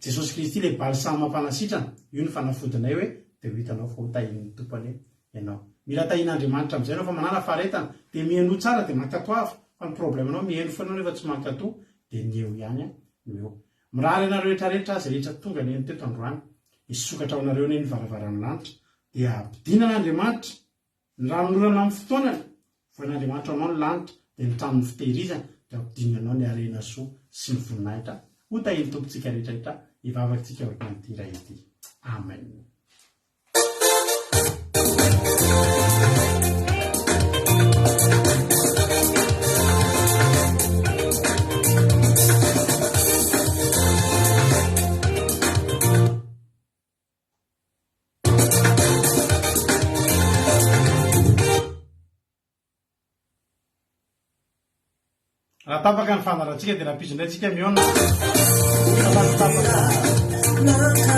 Jesosy Kristy ilay balsama mpanasitrana, io ny fanafodinay hoe dia ho hitanao fa ho tahian'ny Tompo anie ianao. Mila tahian'Andriamanitra amin'izay ianao fa manàna faharetana, dia mihainoa tsara dia mankatoava, fa ny problème-nao mihaino foana ianao nefa tsy mankatoa dia ny eo ihany no eo. Mirary anareo rehetra rehetra aho izay rehetra tonga nihaino teto androany, hisokatra ho anareo anie ny varavaran'ny lanitra, dia hampidinan'Andriamanitra Ny ranonorana amin'ny fotoanany, voin'Andriamanitra ho anao ny lanitra, dia ny tranon'ny fitehirizana, dia hampidininy anao ny harena soa sy ny voninahitra. Ho tahian'ny Tompontsika rehetra rehetra, hivavaka isika aorian'ity iray ity. Amen. Raha tapaka ny fandaharantsika dia rahampitso indray tsika mihaona. Fa tapitapaka.